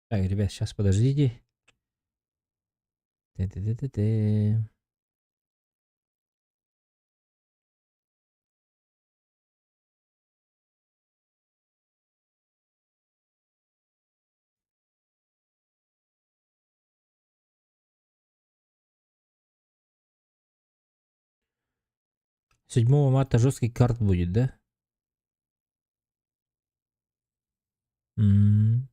Так, ребят, сейчас подождите. Тэ-тэ-тэ-тэ-тэ. 7 марта жесткий карт будет, да? М.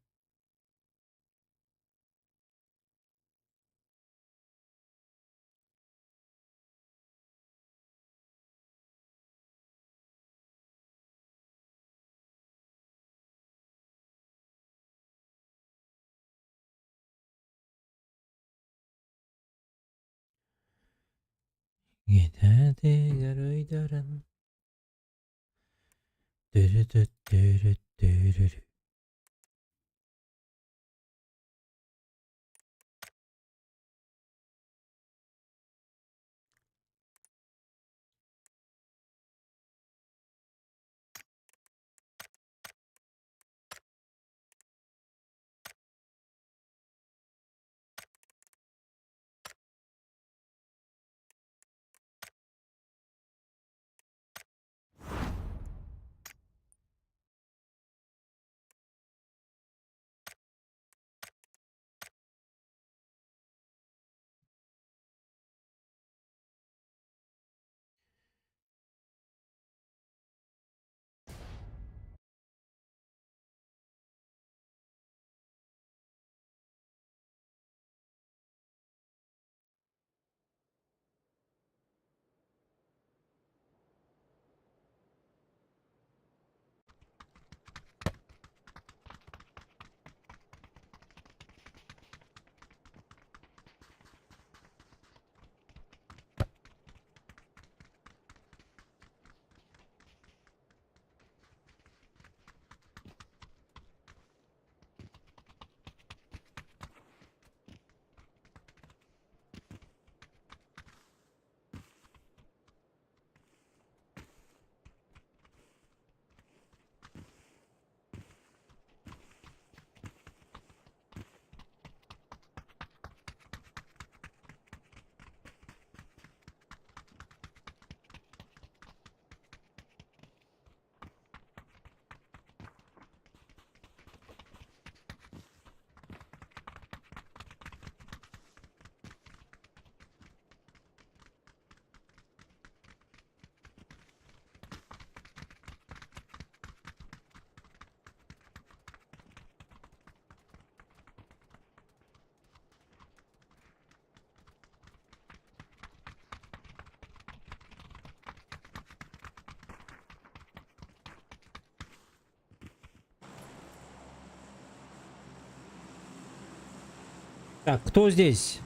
Так, кто здесь?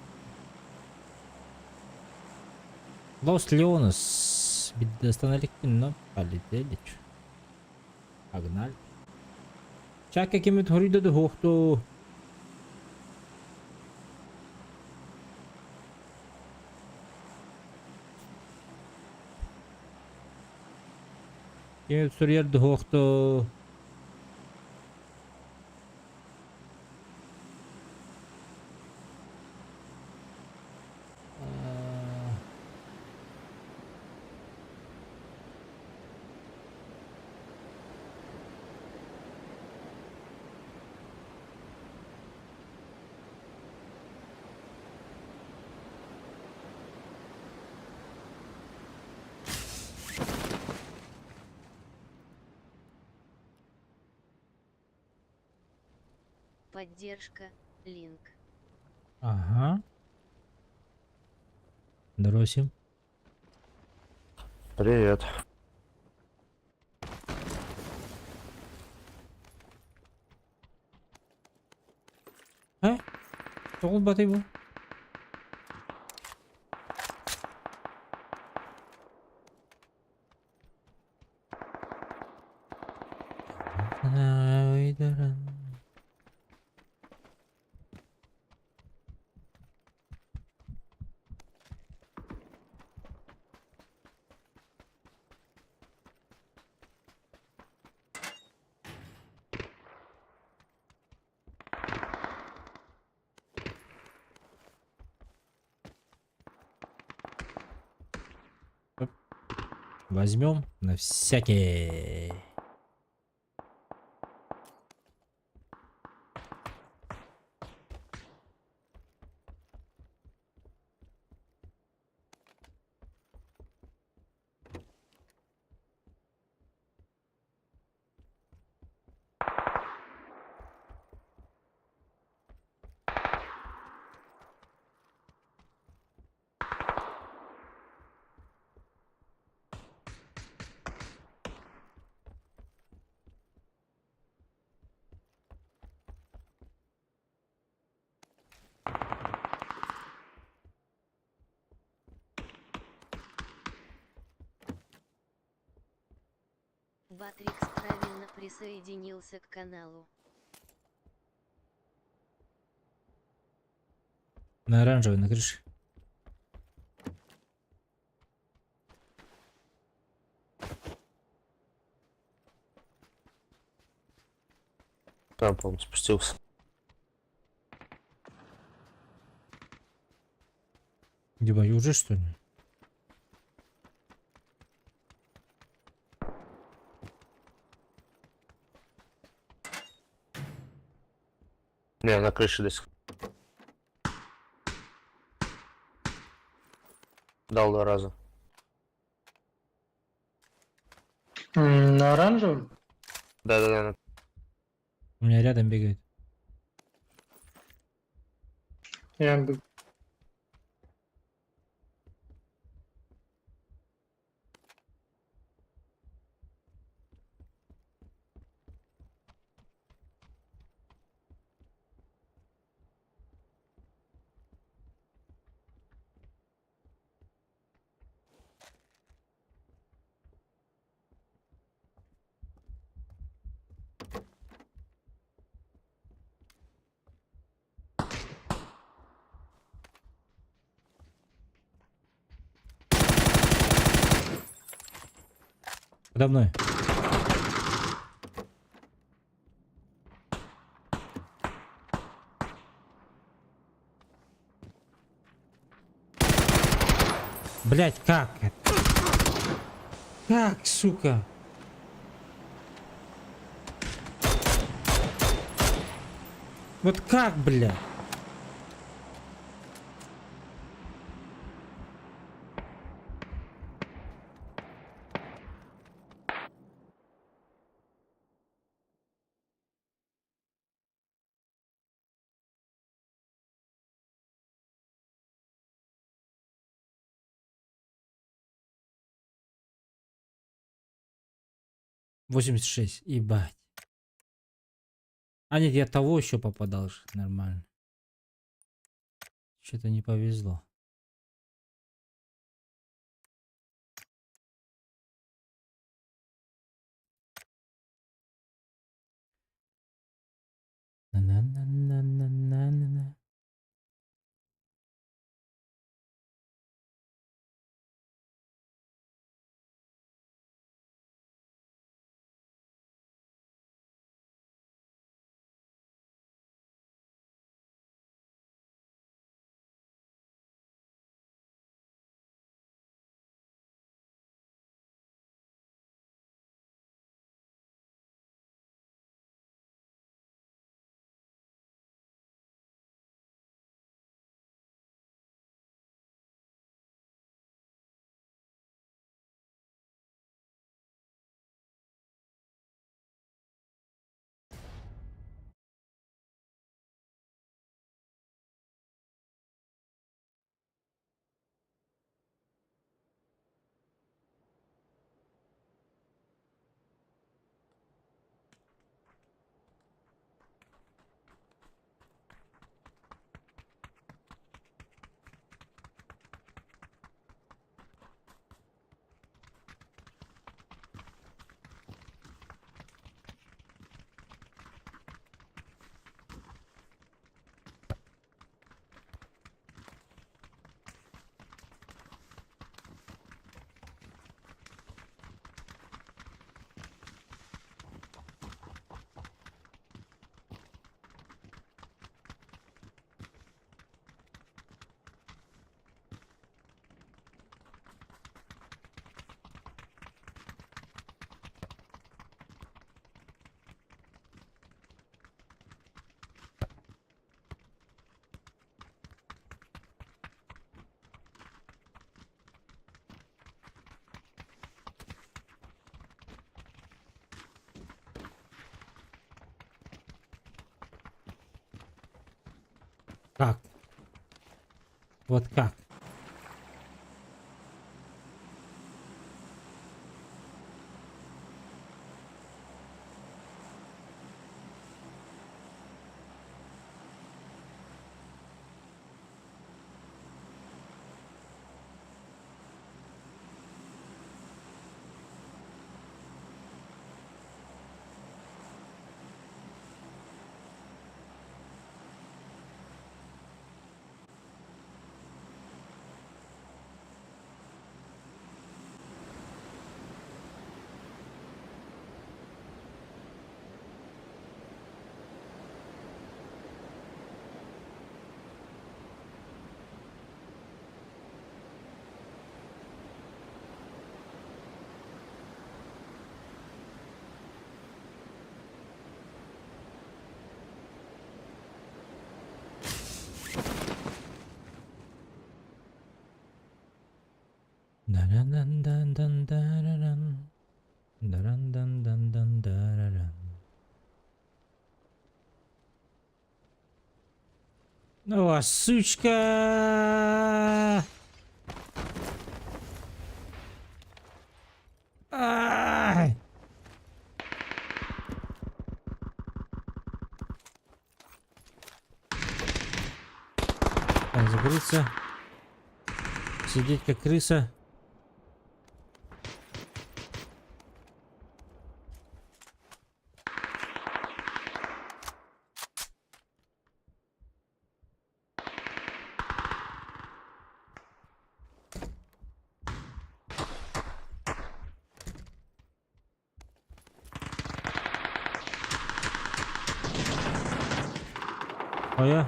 Лос Леонес. Остановили, но полетели. Чё. Погнали. Чакка кимит хоруйда да Кимит суруйар да. Поддержка, линк. Ага. Здорово всем. Привет. Э? Тоҕус батый бу. Возьмем на всякий. Батрикс правильно присоединился к каналу. На оранжевой, на крыше. Там, по-моему, спустился. Ебать, уже что ли? Не, на крыше до сих Дал два раза. На оранжевом? Да-да-да, на У меня рядом бегает. Я бы. Подо мной. Блять, как это? Как, сука? Вот как, блядь? 86, ебать. А нет, я того еще попадал же, нормально. Что-то не повезло. На-на-на-на-на-на-на. Как? Вот как? О, сучка! Ай! Так, закрыться. Сидеть как крыса. Хайа?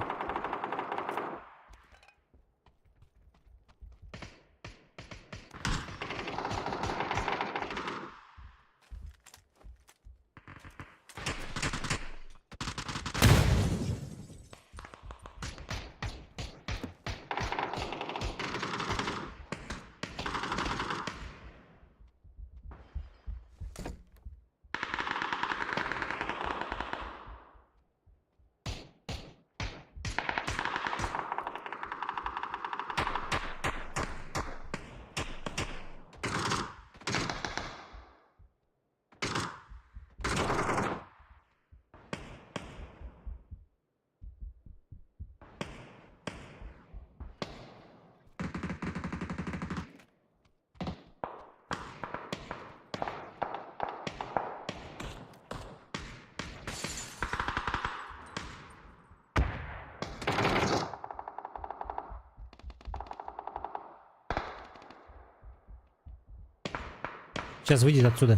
Сейчас выйдет отсюда.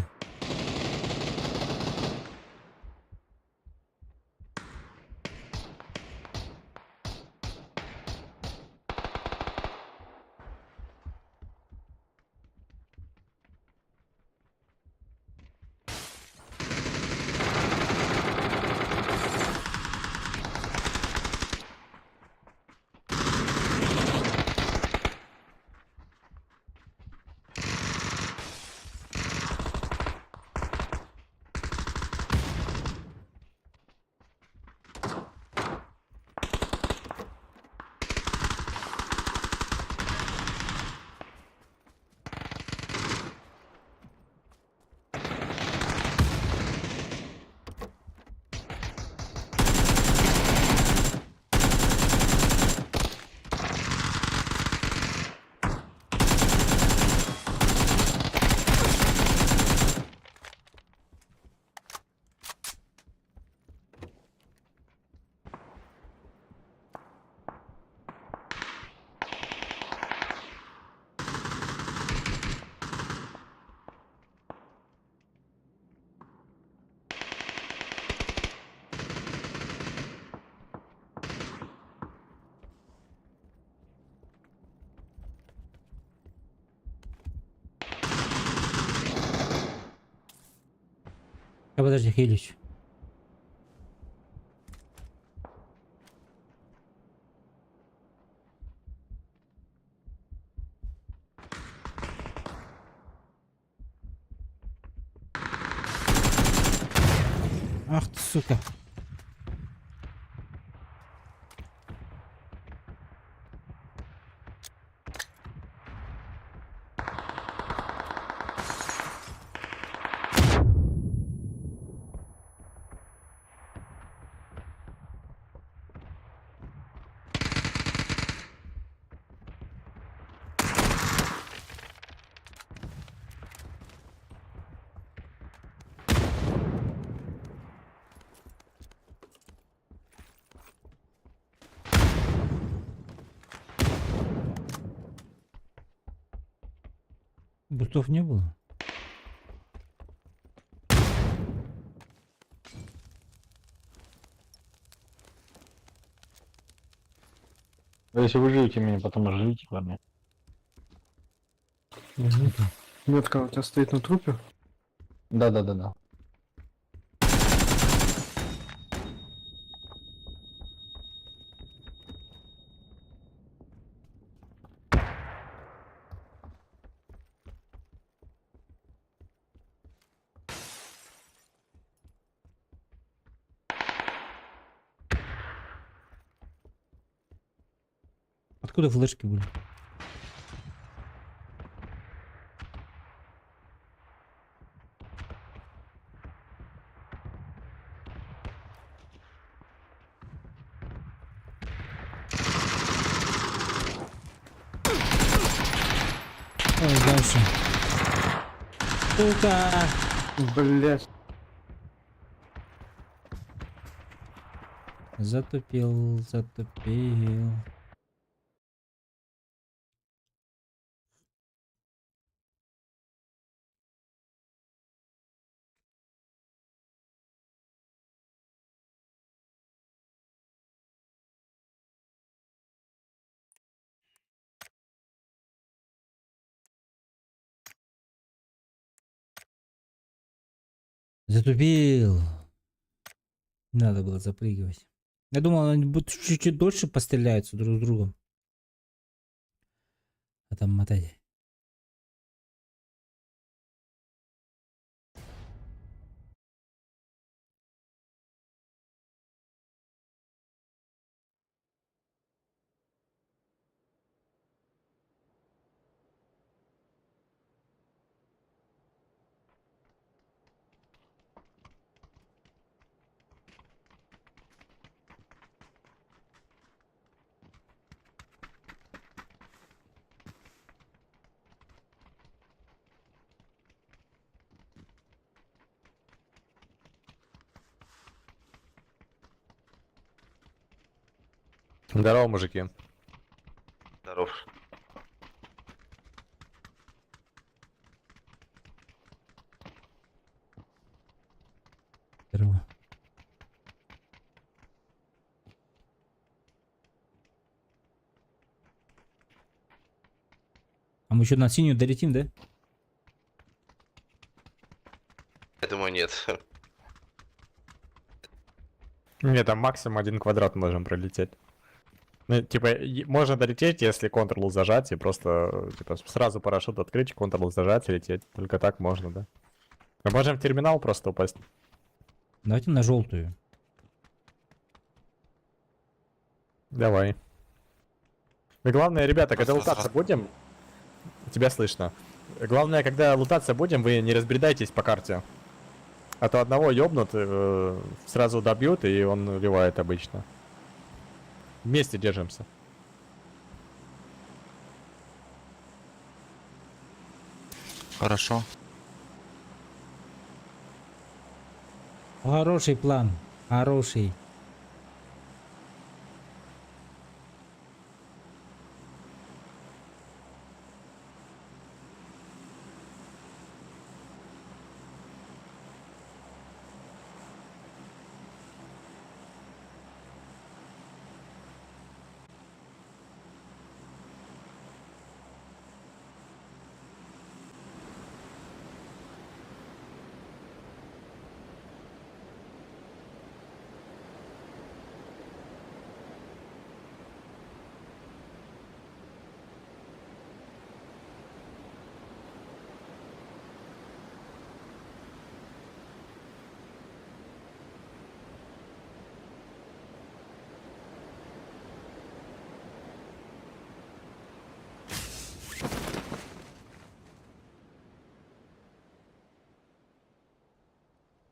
А подожди, Хилич. Ах ты, сука. Шрифтов не было? Да если вы живете меня, потом оживите, парни. Угу. Метка у тебя стоит на трупе? Да-да-да-да. Откуда флешки были? Ой, дальше. Сука! Блять. Затупил, затупил. Затупил. Надо было запрыгивать. Я думал, они будут чуть-чуть дольше постреляются друг с другом. А там мотать. Здорово, мужики. Здоров. Здорово. А мы еще на синюю долетим, да? Я думаю, нет. Не, там максимум один квадрат можем пролететь. Ну, типа, можно долететь, если Ctrl зажать и просто, типа, сразу парашют открыть, Ctrl зажать и лететь. Только так можно, да. Мы можем в терминал просто упасть. Давайте на желтую. Давай. И главное, ребята, когда Просто лутаться будем... Тебя слышно. Главное, когда лутаться будем, вы не разбредайтесь по карте. А то одного ёбнут, сразу добьют, и он убивает обычно. Вместе держимся. Хорошо. Хороший план. Хороший.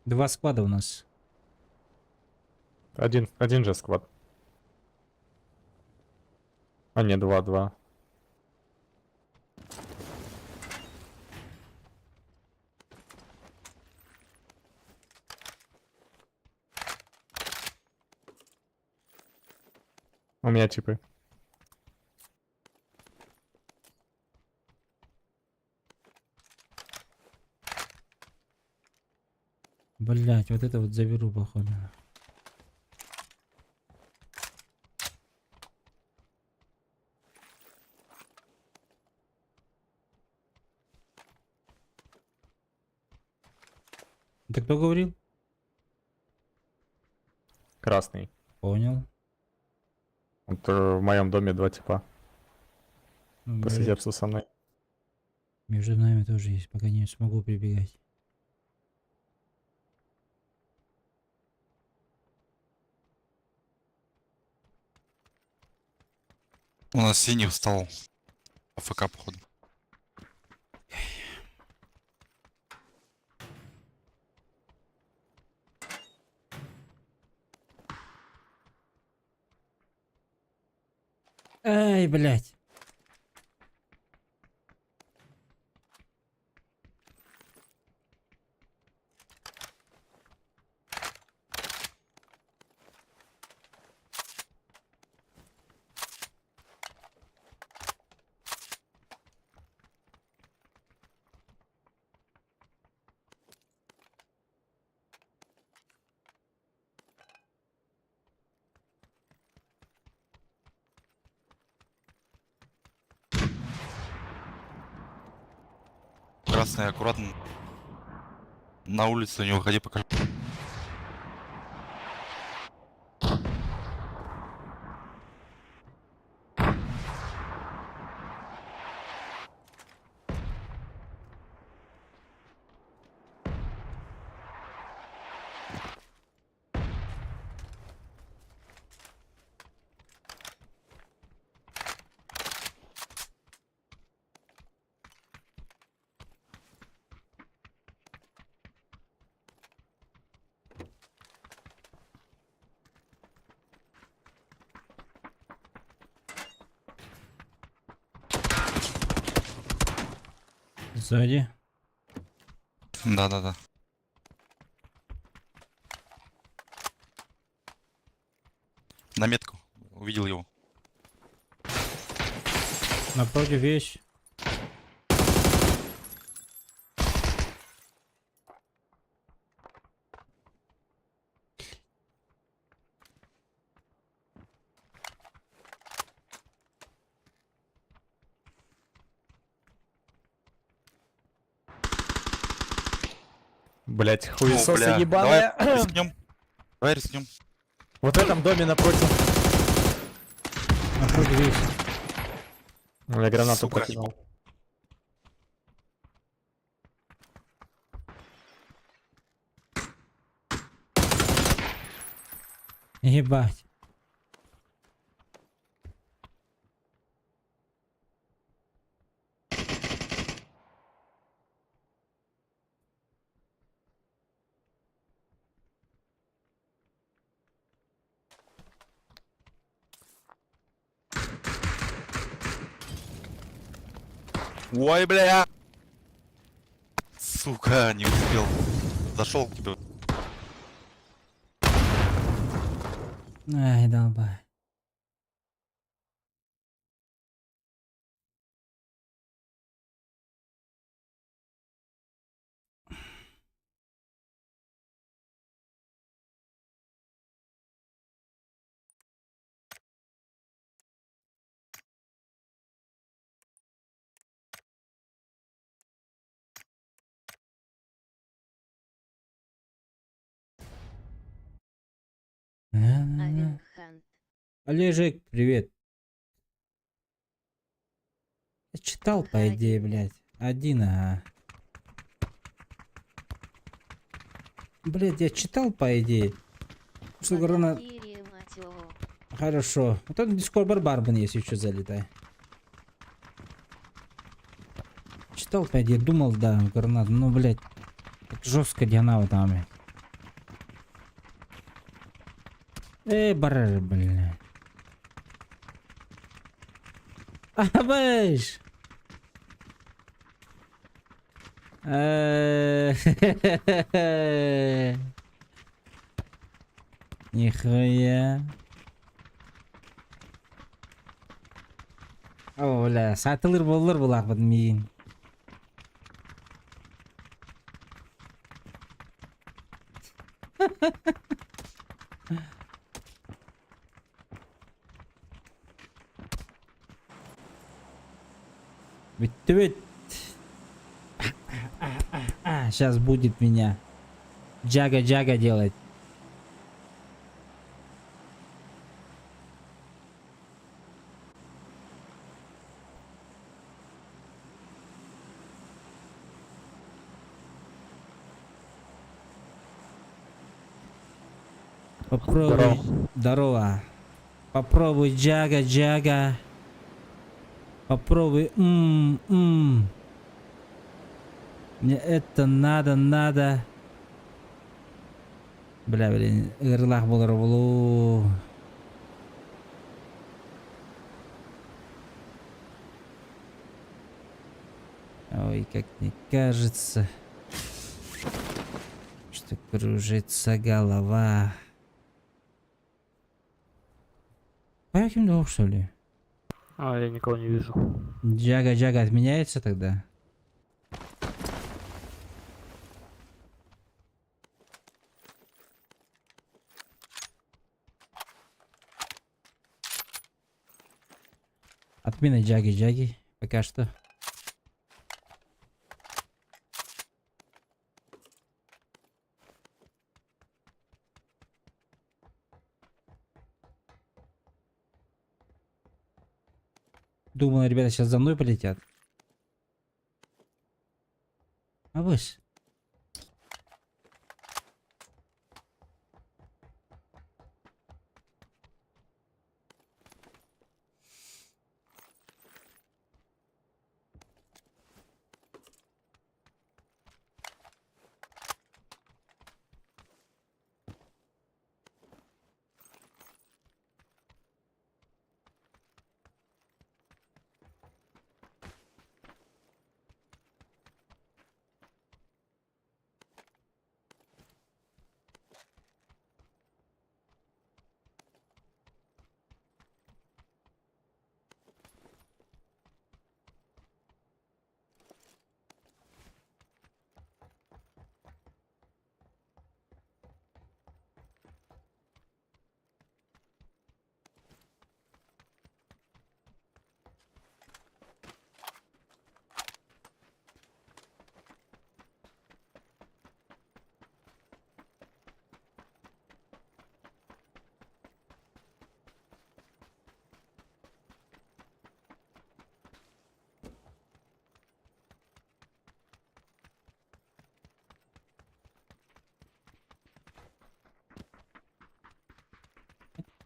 Два склада у нас. Один же сквад. А, не, два. У меня типы. Блять, вот это вот заберу, походу. Это кто говорил? Красный. Понял. Вот в моем доме два типа Ну, по блядь, соседству со мной. Между нами тоже есть, пока не смогу прибегать. У нас синий встал. AFK, походу. Ай, блядь. Красный, аккуратно. На улицу не выходи пока. Сзади. Да-да-да. На метку. Увидел его. Напротив вещь. Блять, О, хуесосы бля. ебаные. Давай рискнем. Давай рискнем. Вот в этом доме напротив. Напротив вещь. У меня гранату Сука. прокинул. Ебать. Ой, бля. Сука, не успел. Зашел к тебе. Ай, долбай. Авенхант. Олежек, привет. Я читал, по идее, блядь. Один, ага. Блядь, я читал, по идее. Что гранат... Кирия, мать его. Хорошо. Вот там Discord Барбарбан, если еще залетай. Читал, по идее, думал, да, гранат. Ну, блядь, так жестко диана вот там. Эй, барар, блядь. Абэш! Нихуя. О, бля, сатылыр боллар булахпыт миин. Бүттүбүт. Сейчас будет меня. Джага-джага делать. Попробуй. Здорово. Здорово. Попробуй джага джага. Попробуй м м. Мне это надо, надо. Бля, блин, ыарыылаах буолара буолуо. Ой, как мне кажется, что кружится голова. Поехали двух, что ли? А, я никого не вижу. Джага-джага отменяется тогда? Отмена джаги-джаги пока что. Думал, ребята сейчас за мной полетят. Авось.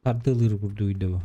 Тардылыыр курдук бу.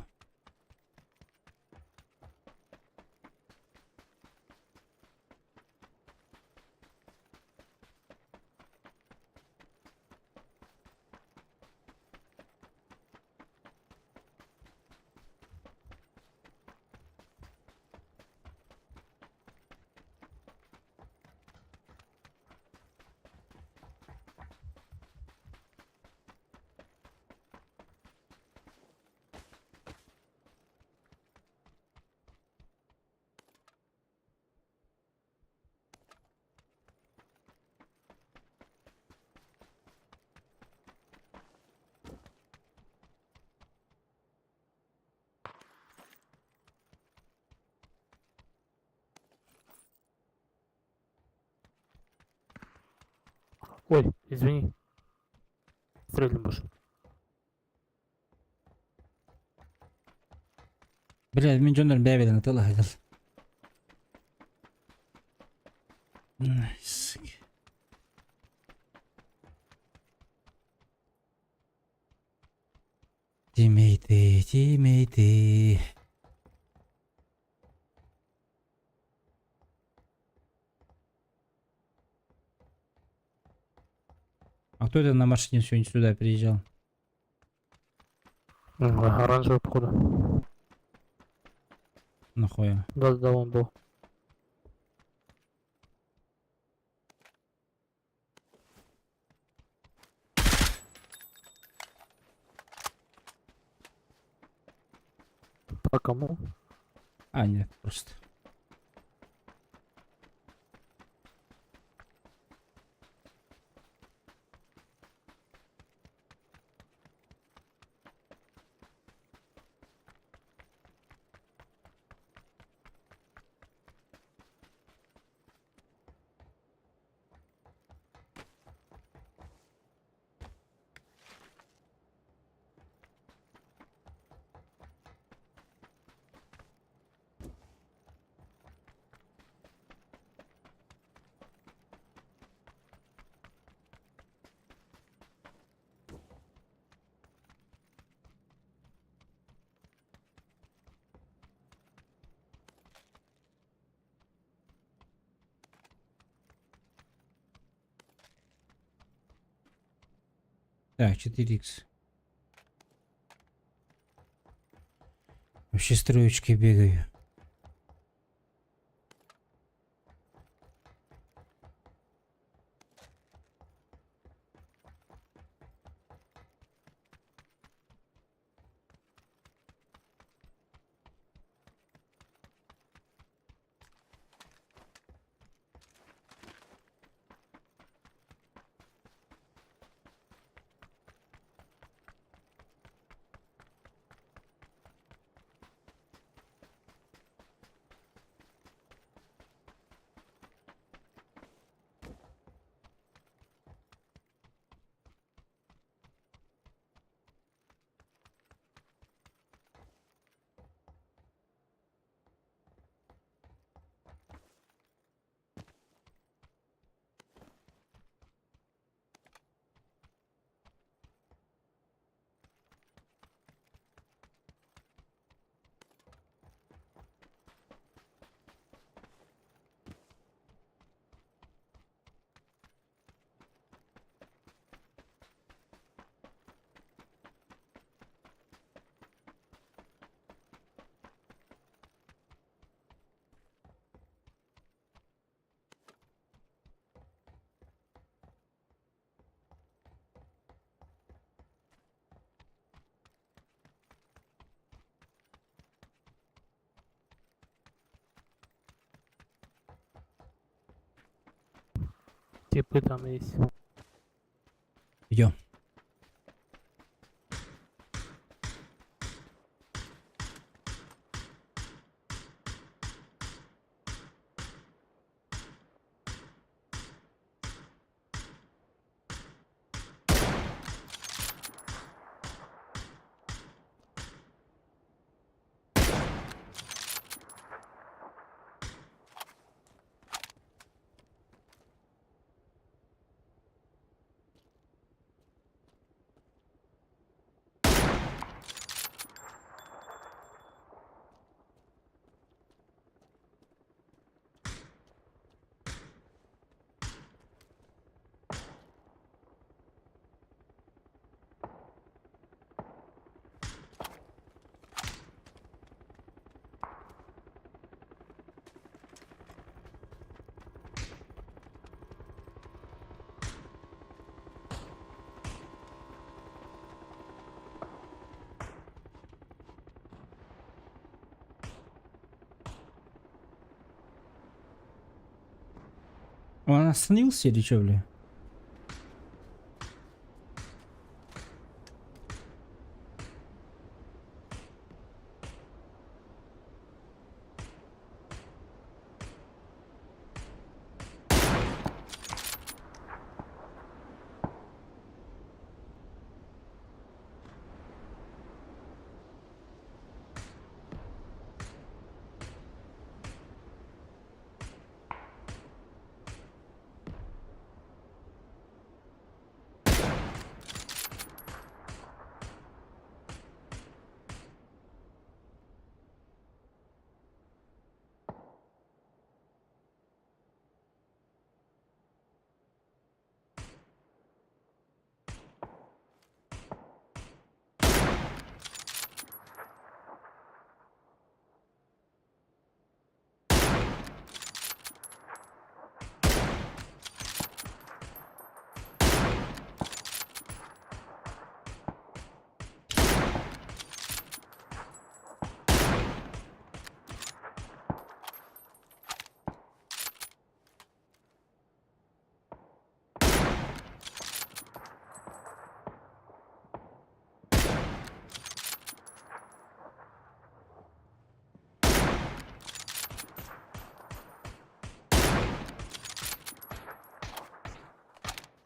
Ой, извини. Стрельни будешь. Бля, мин дьоннор бэйбэлэн атылаһыдал. Тиммейты, тиммейты. А кто это на машине сегодня сюда приезжал? Оранжевый, походу. Нахуя? Да, да, он был. По кому? А, нет, просто. Так, 4х. Вообще строечкой бегаю. Типы там есть. Идем. Он остановился или что, бля?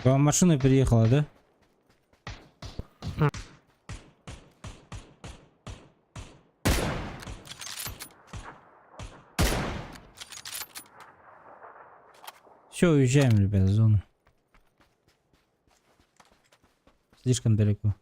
К вам машина переехала, да? Все, уезжаем, ребята, в зону. Слишком далеко.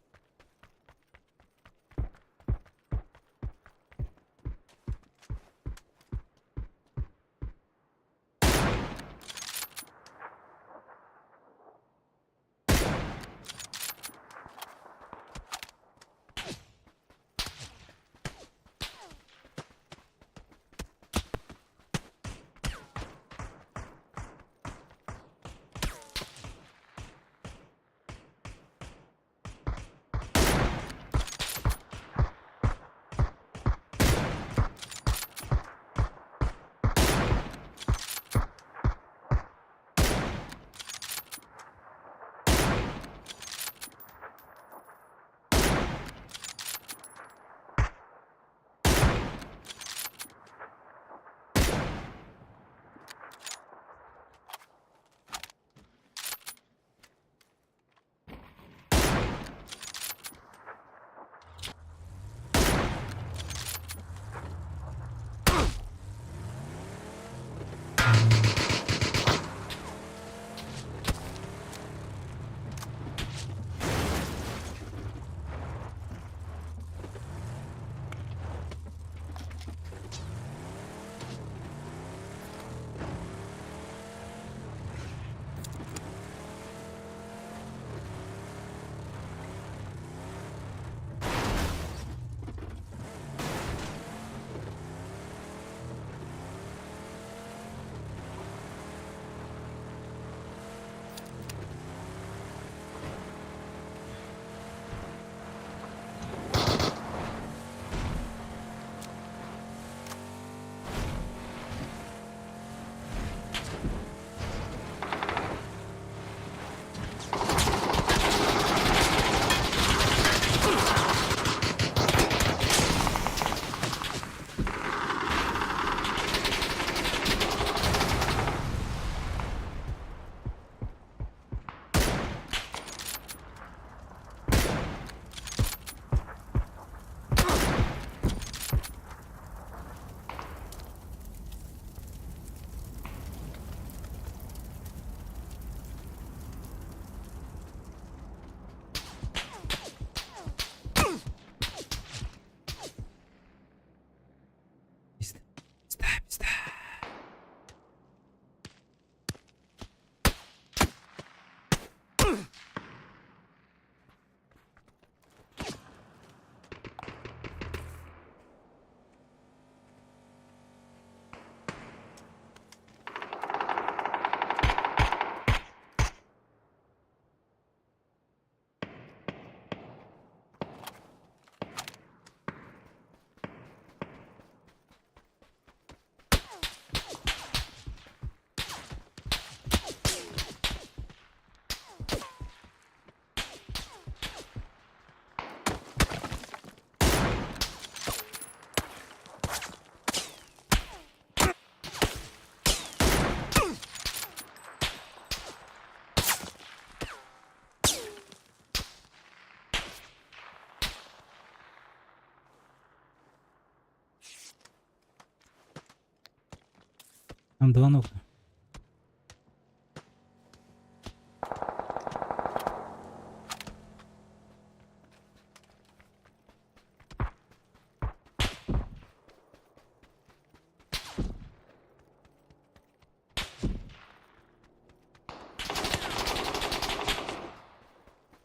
Там два нокна.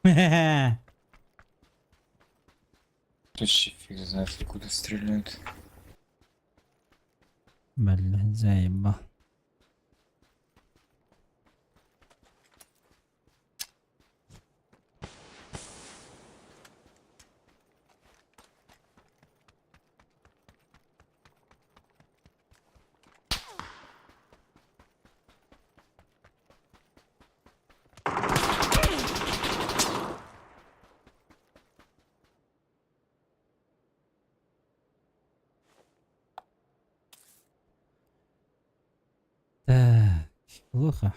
Хе-хе. Вообще фиг знает, откуда стреляют. Блядь, заебал. Так, плохо.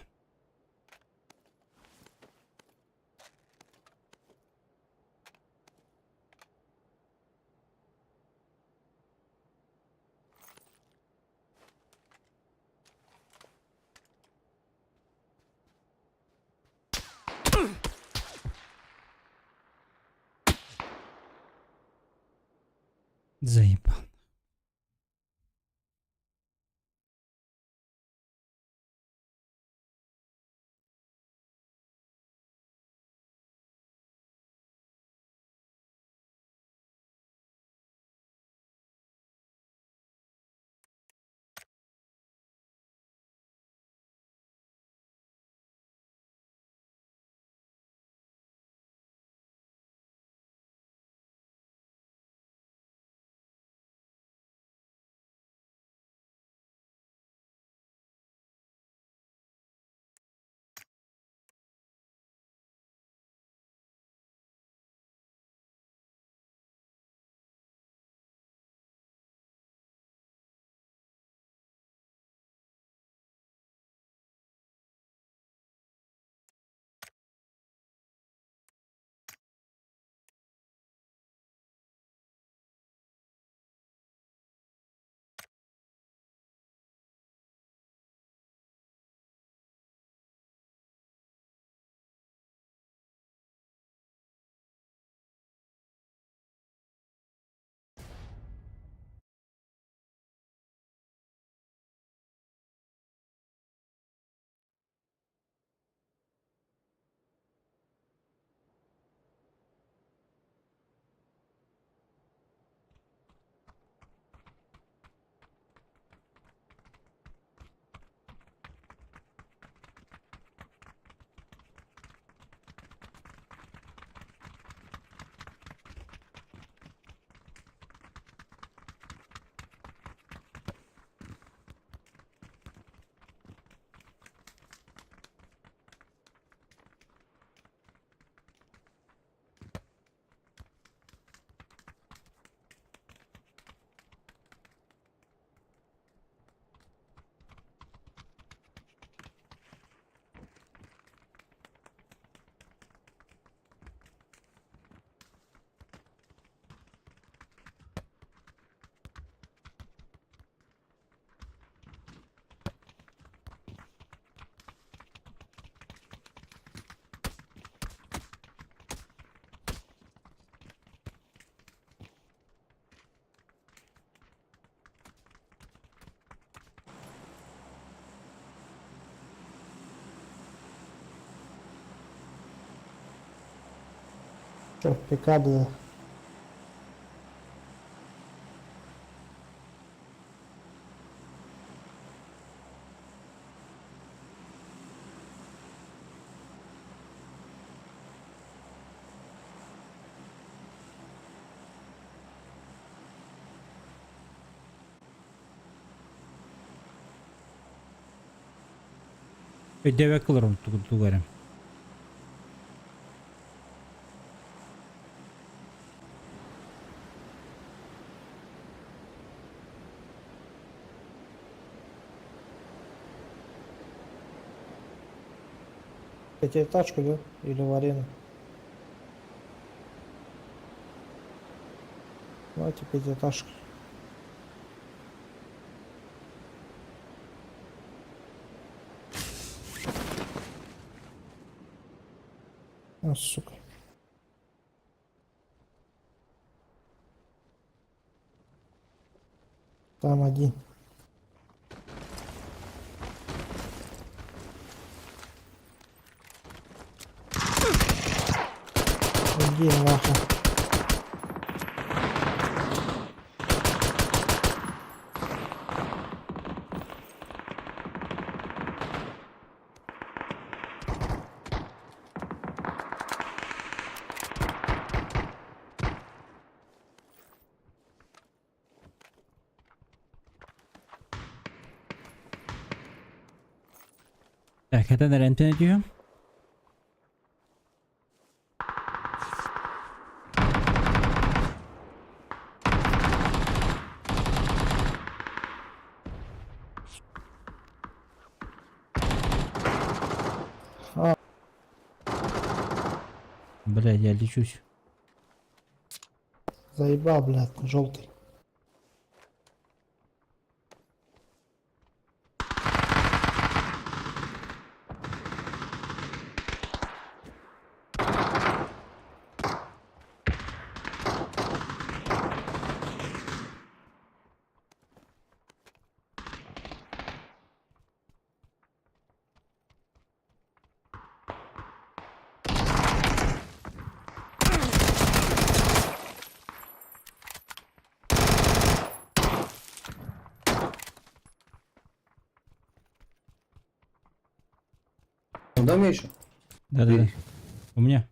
Заебал. Че, пикап, да. Өйдөбөккө тугу эрэ. Пятиэтажку, да? Или в арену? Давайте пятиэтажку. А, сука. Там один. Иди нахуй. Так, это на рентген идем. А. Бля, я лечусь. Заебал, блядь, желтый. В доме еще? Да-да-да. У меня.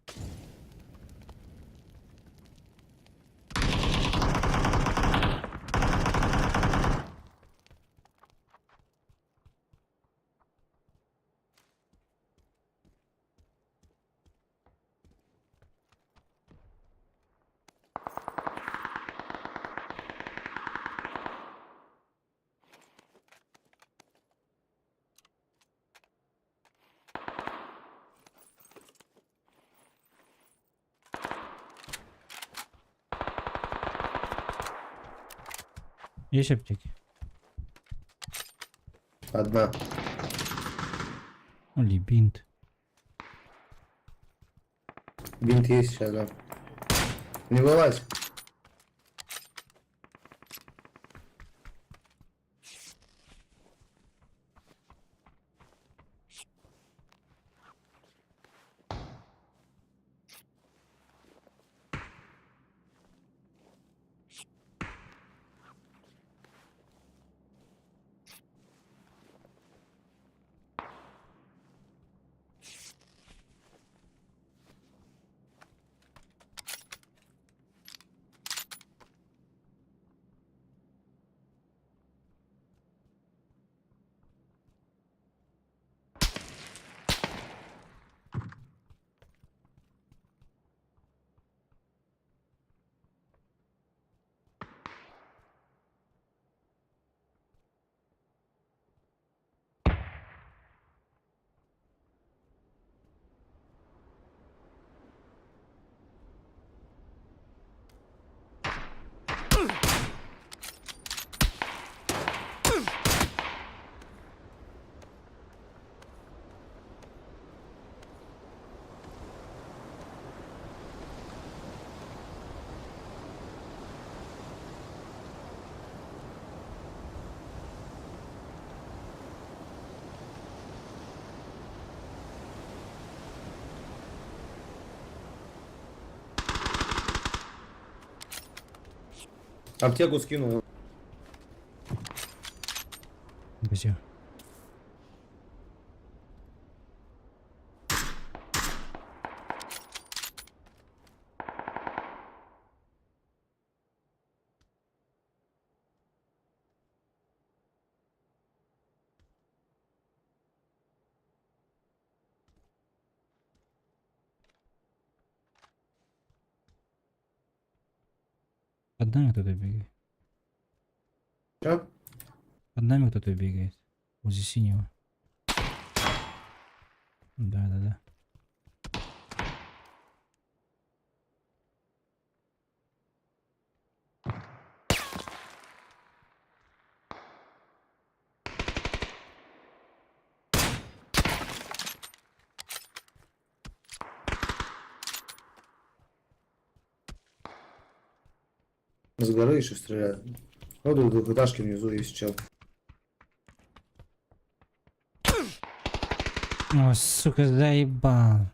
Есть аптеки? Одна. Или бинт. Бинт есть сейчас, да. Не вылазь. Аптеку скинул. Спасибо. Под нами кто-то бегает. Че? Под нами кто-то бегает. Возле синего. Да-да-да. С горы еще стреляют. Вот тут двухэтажки внизу есть чел. О, сука, заебал.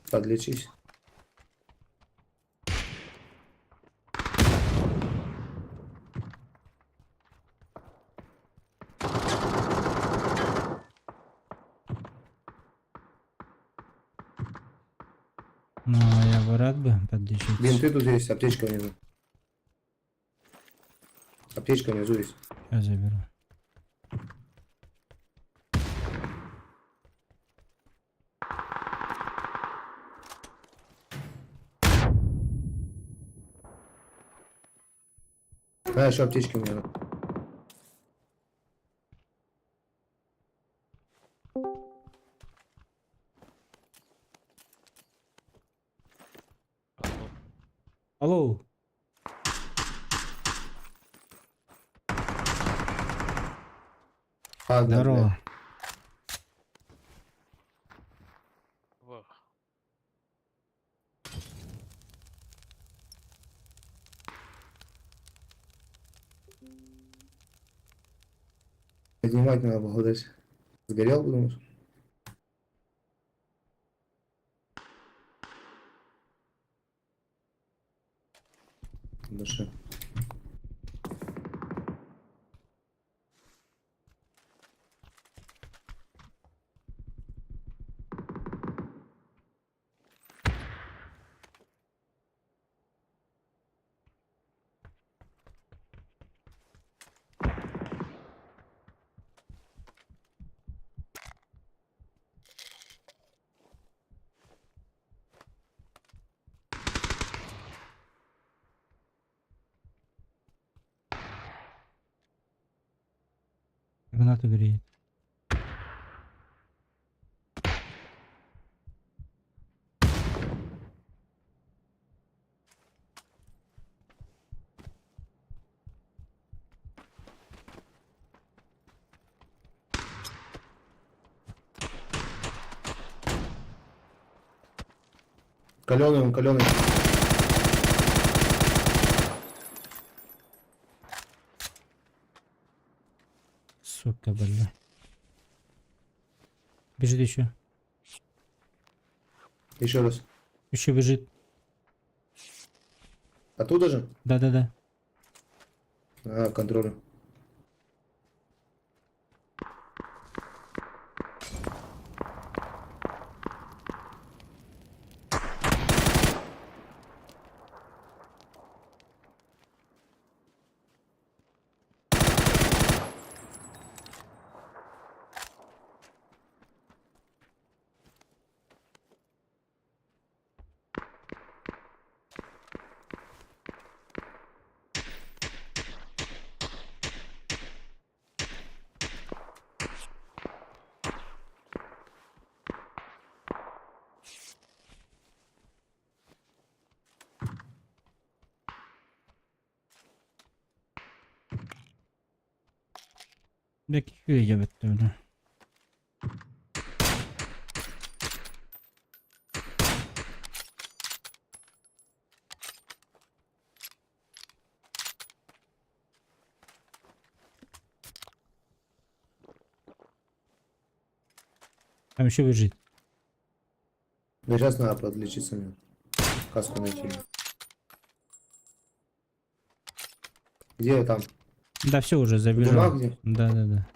Подлечись. Ну, я бы рад бы подлечиться. Бинты тут есть, аптечка внизу. Аптечка внизу есть. Я заберу. Да, еще аптечка внизу. Алло. Ладно, Здорово. блядь. Поднимать надо было дать. Сгорел, думаешь? Души. Гранату греет. Каленый он, каленый. Сука, бля. Бежит еще. Еще раз. Еще бежит. Оттуда же? Да-да-да. А, контролю. Бля, какие ебать бля. Там еще бежит. Да сейчас надо подлечиться мне. Каску найти. Где я там? Да, все уже В забежал. дымах где? Да-да-да.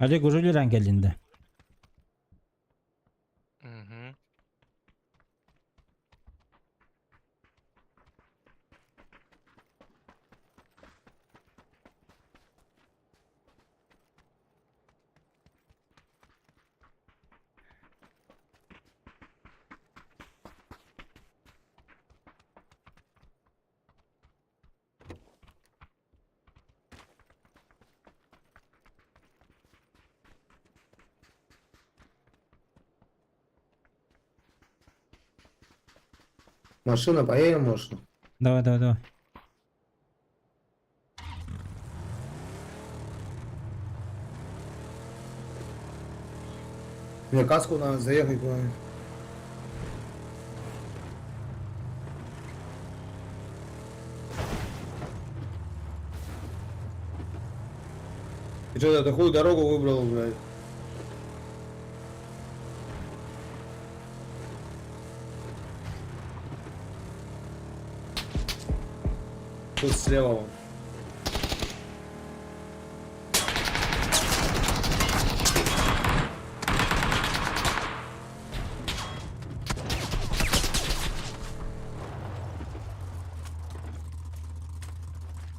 Олег уже үлэлээн кэллин да? Угу. Машина, поедем, может? Давай, давай, давай. Мне каску надо заехать куда-нибудь. Ты что, такую дорогу выбрал, блядь? Тут слева вон.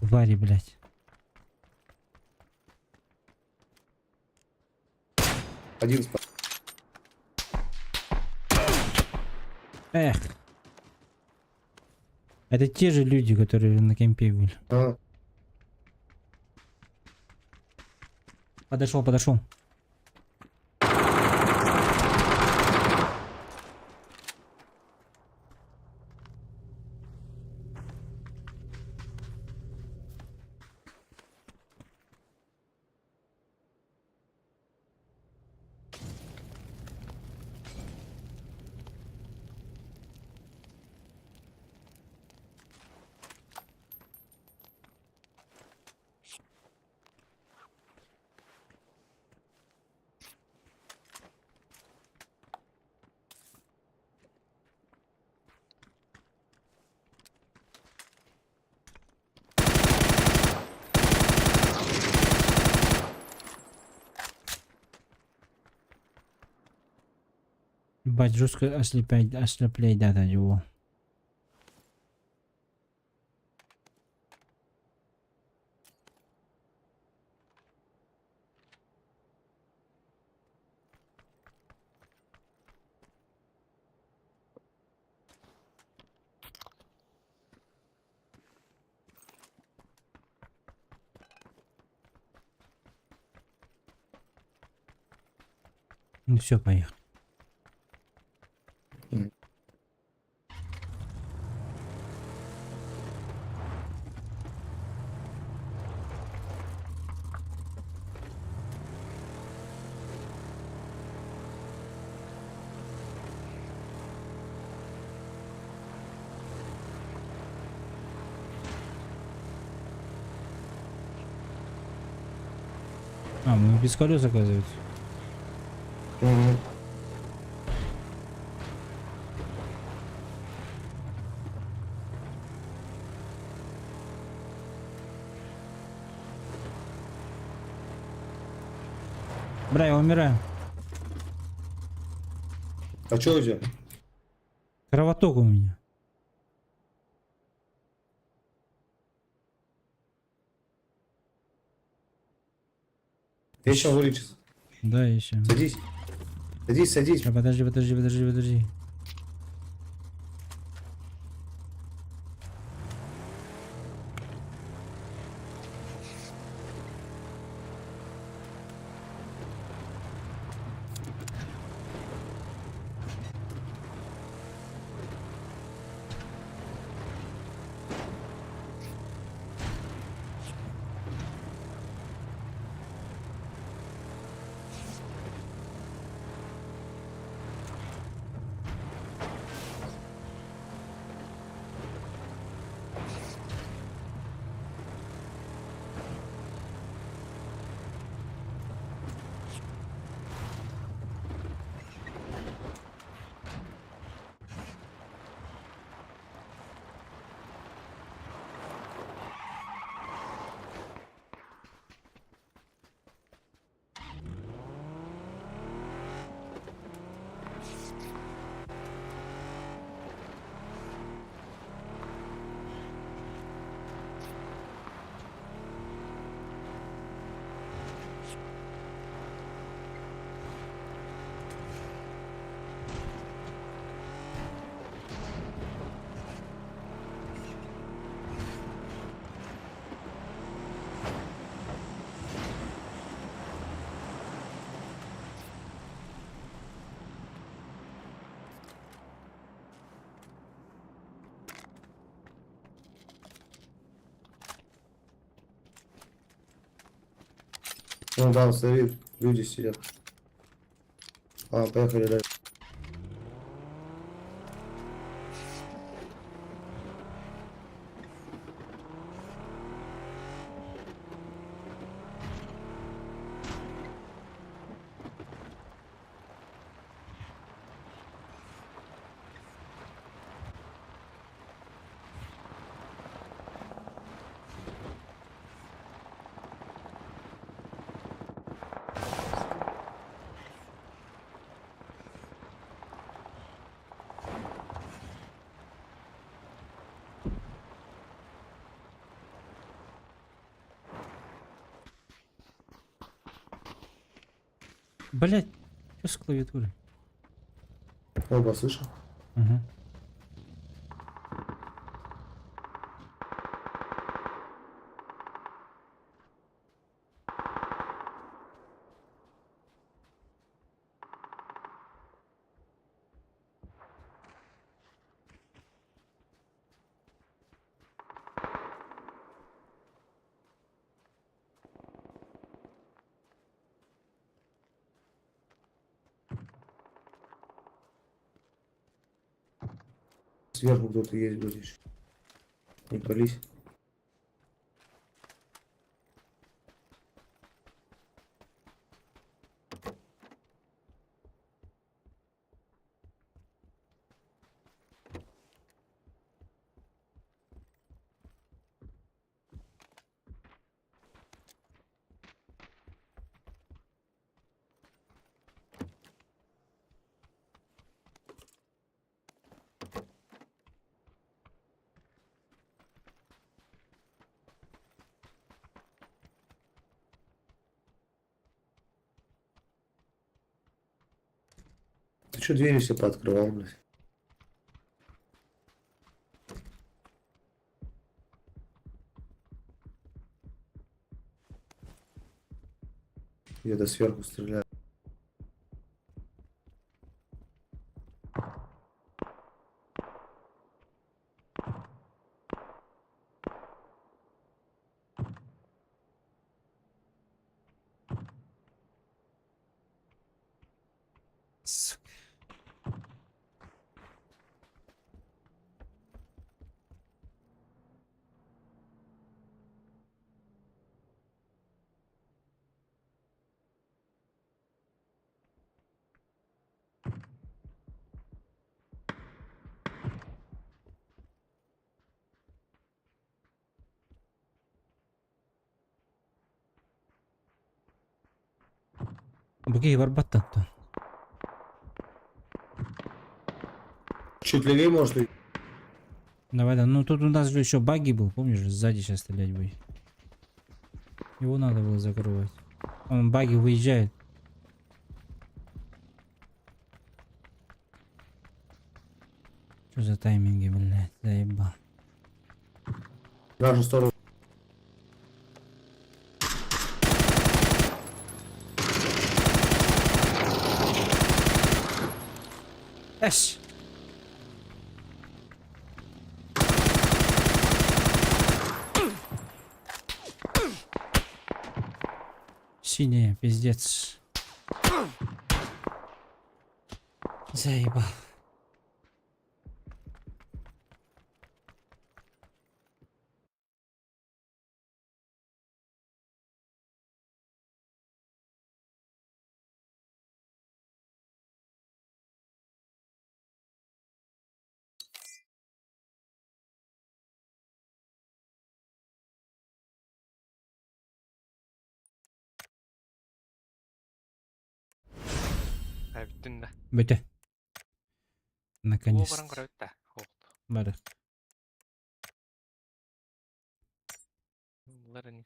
Вари, блядь. Один спас. Эх. Это те же люди, которые на кемпе были. А, Подошел, подошел. Ебать, жестко ослепляет, ослепляет, да, его. Ну все, поехали. А, мы без колес, оказывается. Мгм. Бра, я умираю. А что у тебя? Кровоток у меня. Я сейчас вылечусь. Да, еще. Садись. Садись, садись. Ща, подожди, подожди, подожди, подожди. Вон там, смотри, люди сидят. А, поехали дальше. Блять, что с клавиатурой? Оба, слышал? Угу. Сверху кто-то есть будет еще. Не пались. Ты что двери все пооткрывал, блядь? Где-то сверху стреляют. Сука. Буги барбаттан. Чуть левее, может, и- Давай, да. Ну тут у нас же еще баги был, помнишь? Сзади сейчас стрелять будет. Его надо было закрывать. Он баги выезжает. Что за тайминги, блядь, заебал. в нашу сторону. Эш! Синяя, пиздец. Заебал. Бүттүн да. Бөтө. Наконец. Баран көрөбүт да. Бары. Булар не.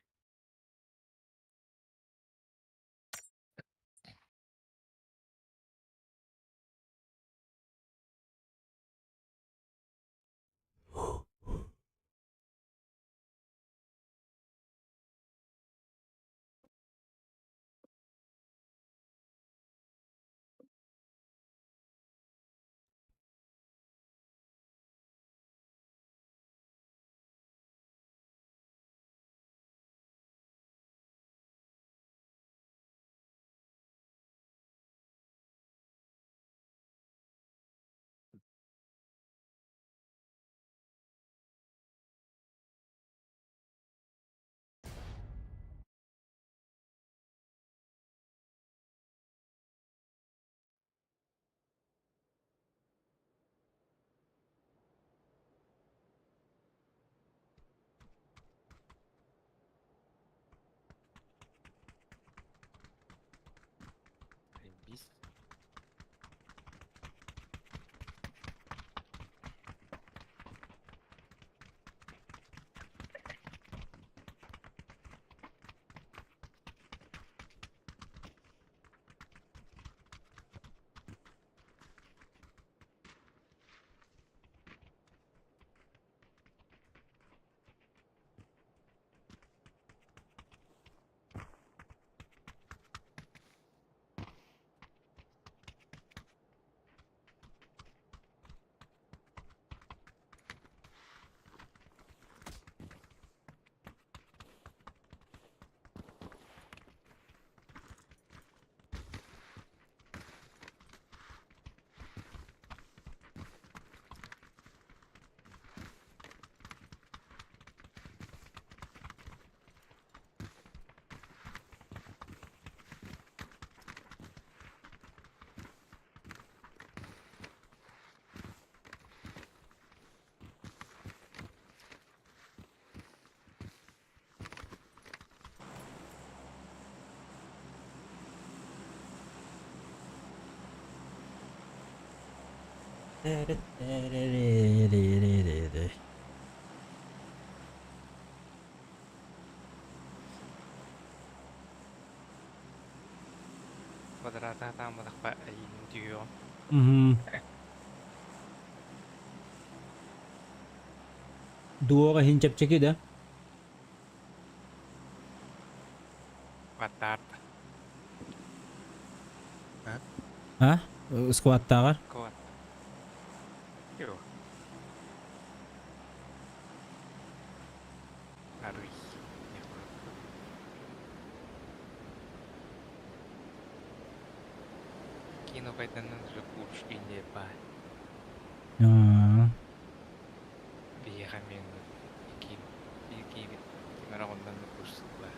Квадрата сатаамматахпа эйиигин түһүөҕүм. Мгм. Дуоҕа иһин чэпчэки да? Квадрат. А? Скваттааҕар? Квад. Йо. Арый. Кину кайтанан же курш инде ба. Аа. Биһиэхэ мин ики ики кимера оннан курс ба.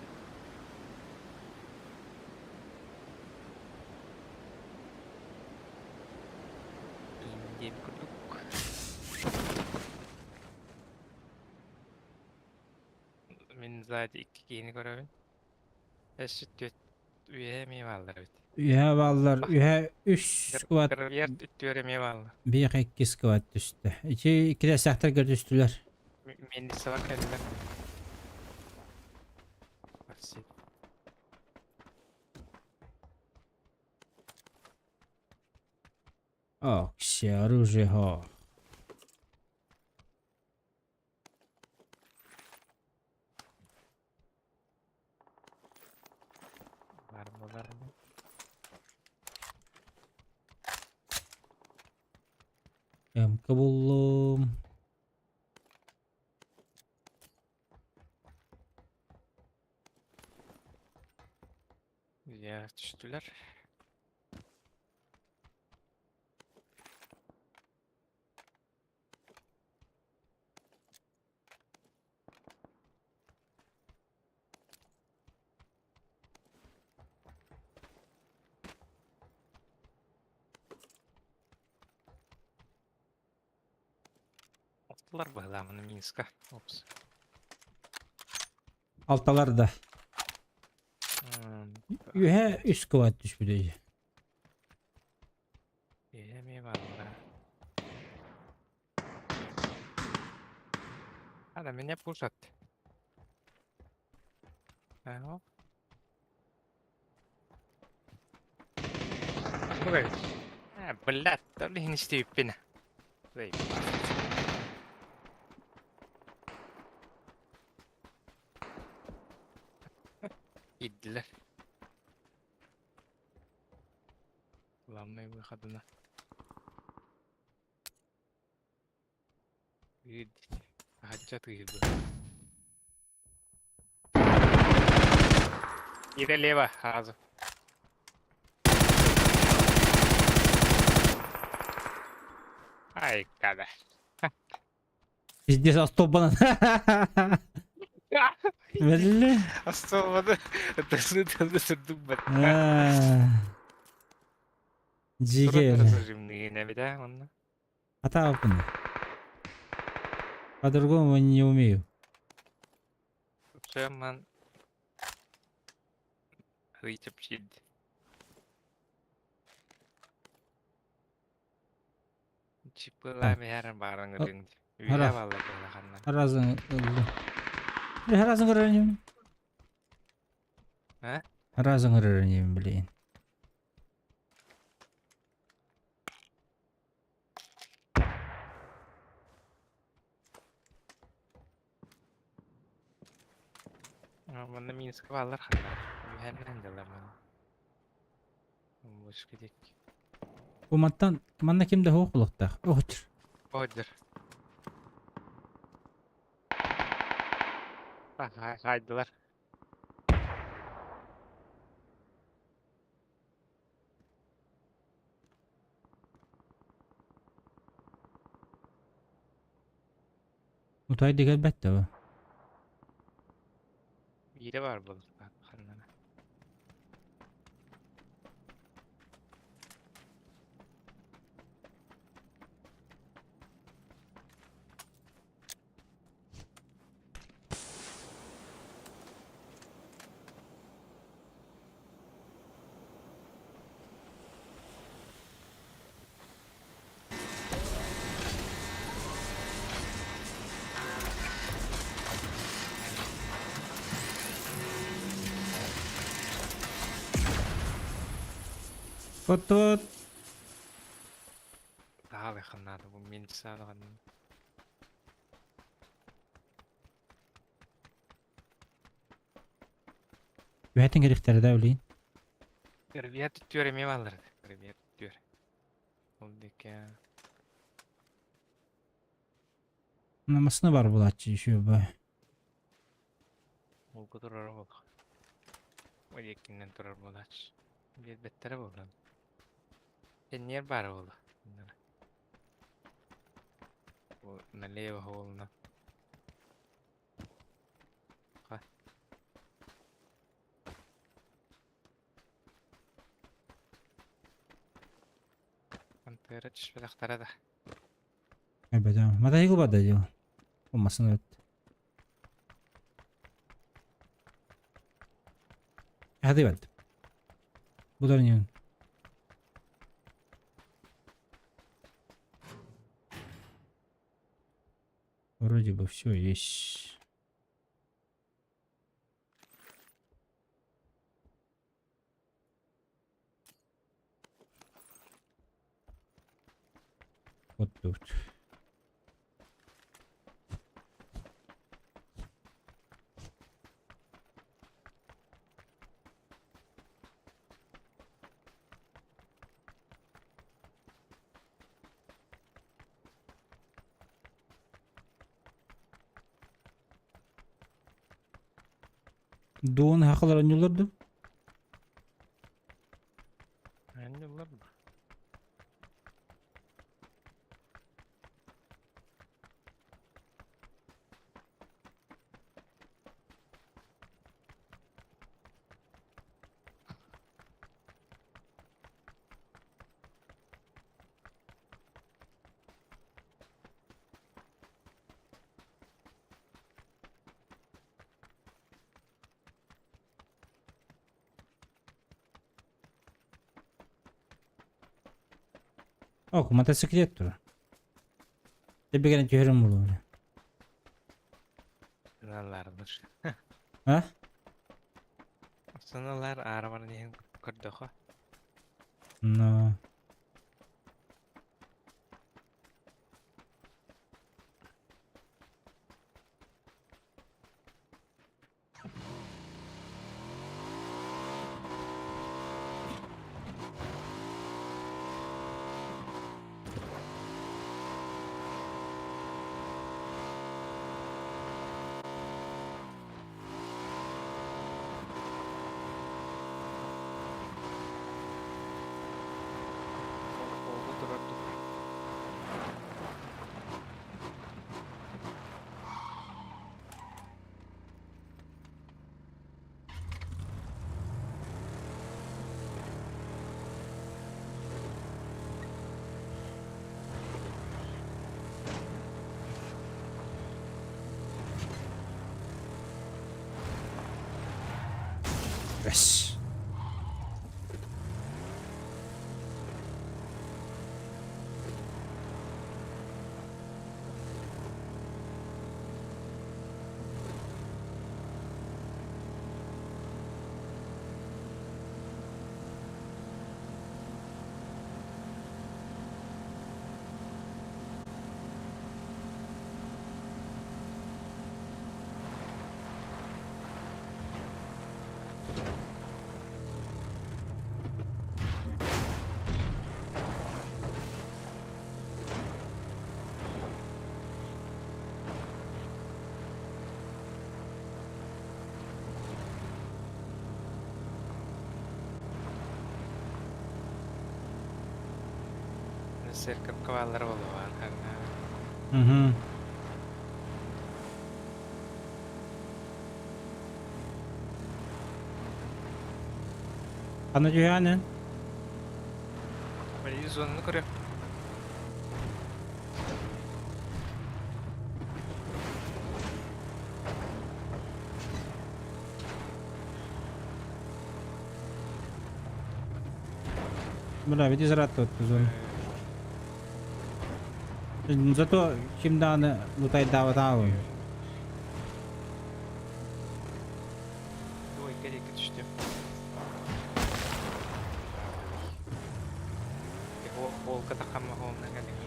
Индиэн курдук. Мин сзади икки киһини көрөбүн. Өссө түөрт үөһэ эмиэ бааллар эбит. Үһэ бааллар, үһэ үс сквад, Гравьер үттүөр эмиэ бааллар. биир икки сквад түстэ. Ити кирэсээхтэргэ түстүлэр. Миэлиссэҕэ кэллэ. Спасибо. Ок, все оружие хо. Баар буолар. Эмка буллум. Дьэ түстүлэр. Алтылар быһылааманы Минска. Опс. Алталар да. Үһэ үс квад түспүтэ. Эмиэ бааллара. А, меня пушат. Ага. А, блядь, то ли не степень. Идлер. Главное выхода Хачча тыырбы. Ире лево, сразу. Ай, када. Пиздец, астобана. Бля. Остолбаны сырдык Дьигэ. Режимный онно. Атаапын. По-другому не умею. Шеман. Рычапчид. Чипыла мехәрен барың рыңд. Үйе валла ханна. Разын. Разын көрөрүнүм. А? Разын көрөрүнүм, блин. Манна Минск баллар ханна. Үйһәрен дылар мана. Бушка дик. Бу мантан манна ким да хуох булуктаах. Охчур. Бодер. Хайдылар. Утай дигел бәттэ бу. Бире бар булуктаах ханна. Вот-вот. Таһаалыаххын наада бу мин саалаҕын. Үһэтин кэлиэхтэрэ да блин. Ырбият түөр эмиэ бааллар. Ырбият түөр. Ол диэки Массыына бар буолааччы еще бы. Улгу турар буолуох. Ол диэкинэн турар буолааччы. Биэрбэттэрэ буолан. Сэнниэр баара буолуо. Бу налево буолна. Ха. Пантера түспэтэхтэрэ да. Эбэтэ. Мотоцикл бар да дел. Ол массыына эбит. Hadi бэрт. Бұлар не? Вроде бы все есть. Вот тут. Дуон хахалар оонньууллар дуу? Оонньууллар дуо? Ок, мотоциклет турар. Тэбигэрэн түһэрим буолуо. Сыналларбыт. А? Сыналлар аара баран иһэн көрдөххө. Но. Olga турар дуу. Yes. Церковка бааллара буолуо Угу. Ханна түһэҕин Били зонаны көрүөх. Бля, веди зарад зона. Зато ким даҕаны лутайдаабатаҕа Ой, диэки түстүм. Суолга таххан моһуомна кэлиҥ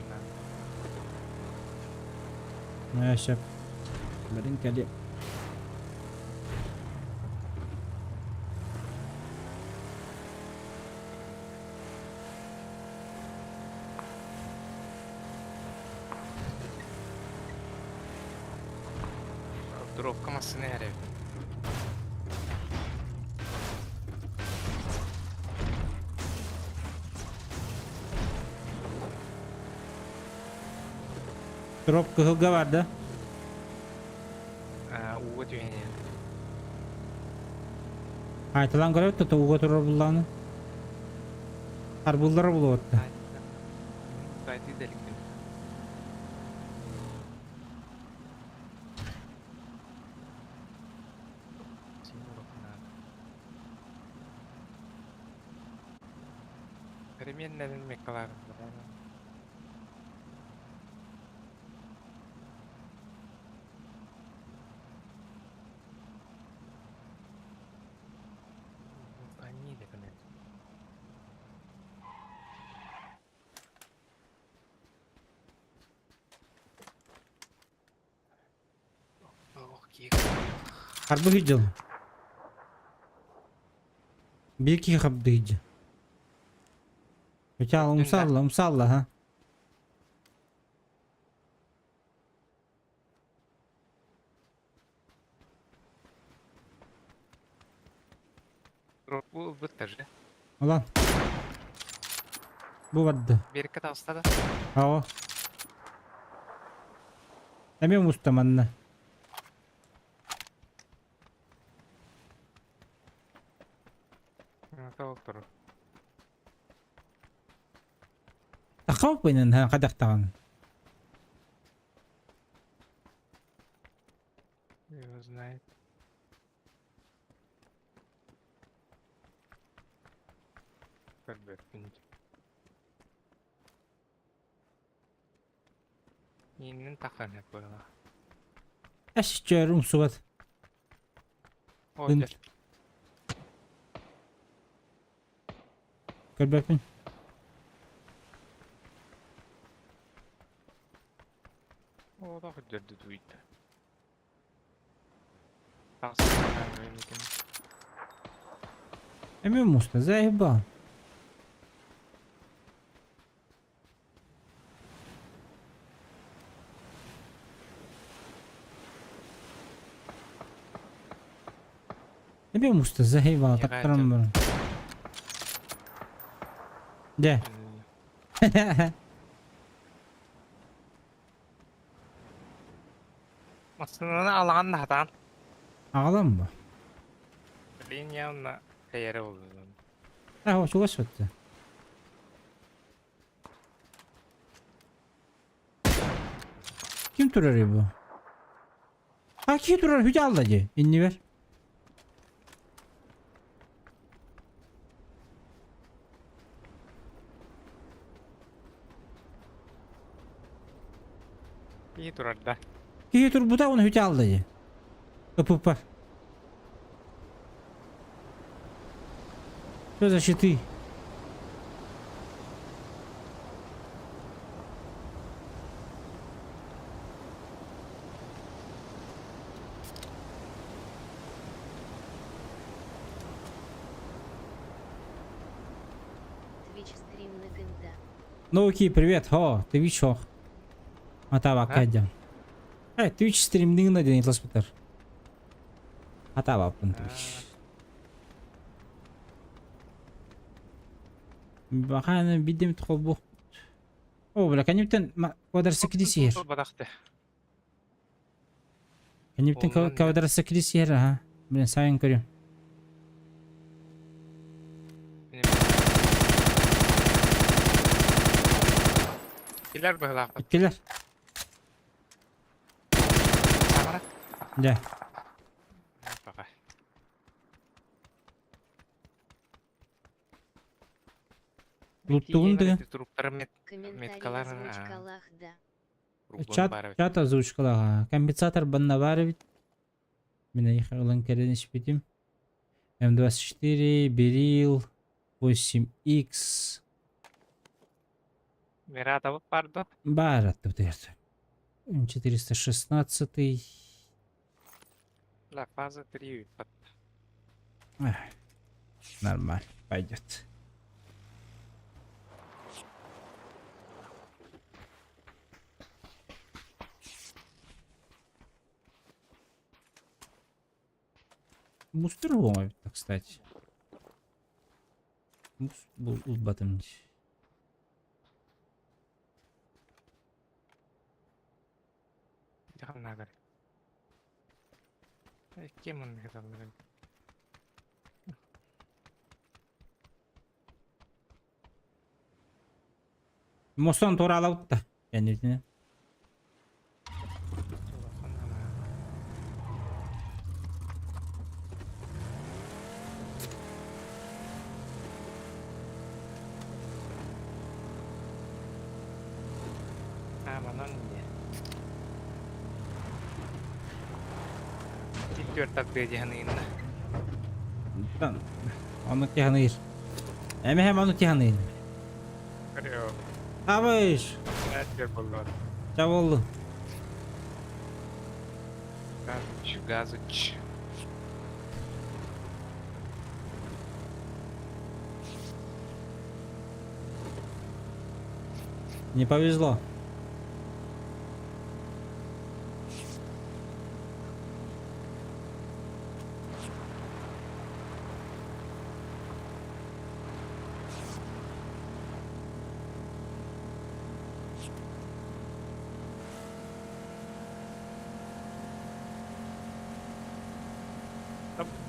Ээ, сөп. Бэрин кэлиэм. Дробка массыына иһэр эбит. Дроп кыһылга бар да? Ууга түһэн иһэр. Айтылан көрөбүт да ууга турар буллаҕына. Арбыллара булуотта. Байды дэликпин. Переменнэрин меккаларын Харбы дьыл. Биир киһи хабдыйдьы. Хотя умсалла, умсалла, ха. Ылбыттар же. Улан. Бу барда. Берекке таҕыста да. Ао. Эмиэ муста манна. Толтуру. Таххаппынын хадахтаҕын. Его знает. Көрбөппүн. Ииннин таххан буолла. Эс чөр умсубат. О, дьэ. Көрбөппүн. Олох дьөрдү туйда. Тахсан Эмиэ муста, заебал. Эмиэ муста, заебал, таттаран баран. Дьэ. Массыынаны алаҕан наһатаан. Аҕалан бу. Линия уонна тэйэрэ буоллун. А, чугас өттө. Ким турар бу? А ким турар хүдэ алла дии. Иннибэр. Киһи турар да. Киһи турбута оны хүтэ алла дии. Ыпыппар. Что за щиты? Twitch стрим на гында. Ну окей, привет, хо, ты видишь, Атаба кадя. Э, Twitch стримдиңна диэн ытласпыттар. Атабаппын Twitch. Бахана бидем холбу. О, бля, каниптен квадросекли сиһэр. Бадахты. Каниптен квадросекли сиһэр, аха. Блин, сайын көрүм. Килер быһылаахпыт. Иккилэр. Саҥара. Дьэ. Пока. Луттугун дыгын. Труптары мет Комментарий Меткалар, озвучкалах да. Чат, чат озвучкалаха. Компенсатор банна бар эбит. Мин эйиэхэ ылан кэлэн испитим. М24, Берил, 8X. Миратовы барды. Баар аттыбытыгар. М416. La фаза 3 ыыппат. Нормально, пойдет. Бустер ломает, кстати. Бус был батым. Дьаһаннаабар. Ким оннук эталлар? Мосон туораалабытта. Кэннитинэ. А, манан не. Түөрт тардыа дьаһаныйынна. Оннук тиһаныыр. Эмэһэм оннук тиһаныйын. Көрүө. Абыш! Түөрт боллор. Чаболлу. Газыч, газыч. Не повезло.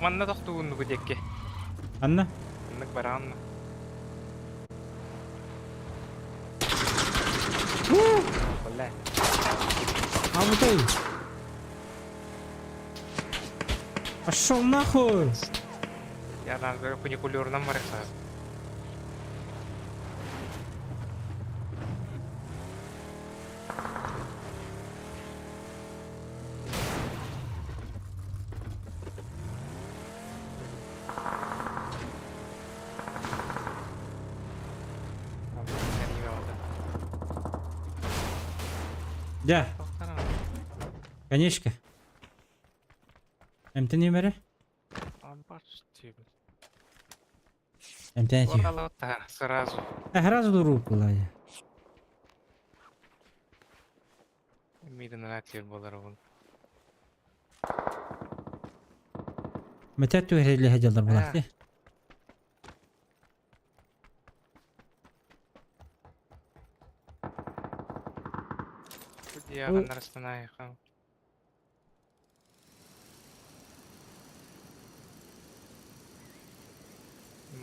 Манна тохтугунну бу диэкки. Анна? Маннык бараанна. Бля. Амутай! Пошел нахуй! Я на фуникулерном барыса. Да, конечно. МТ нөмірі? МТ Сразу. Сразу руку ладя. Мэтэ түһэрэллэ сылдьаллар буолаахтыы.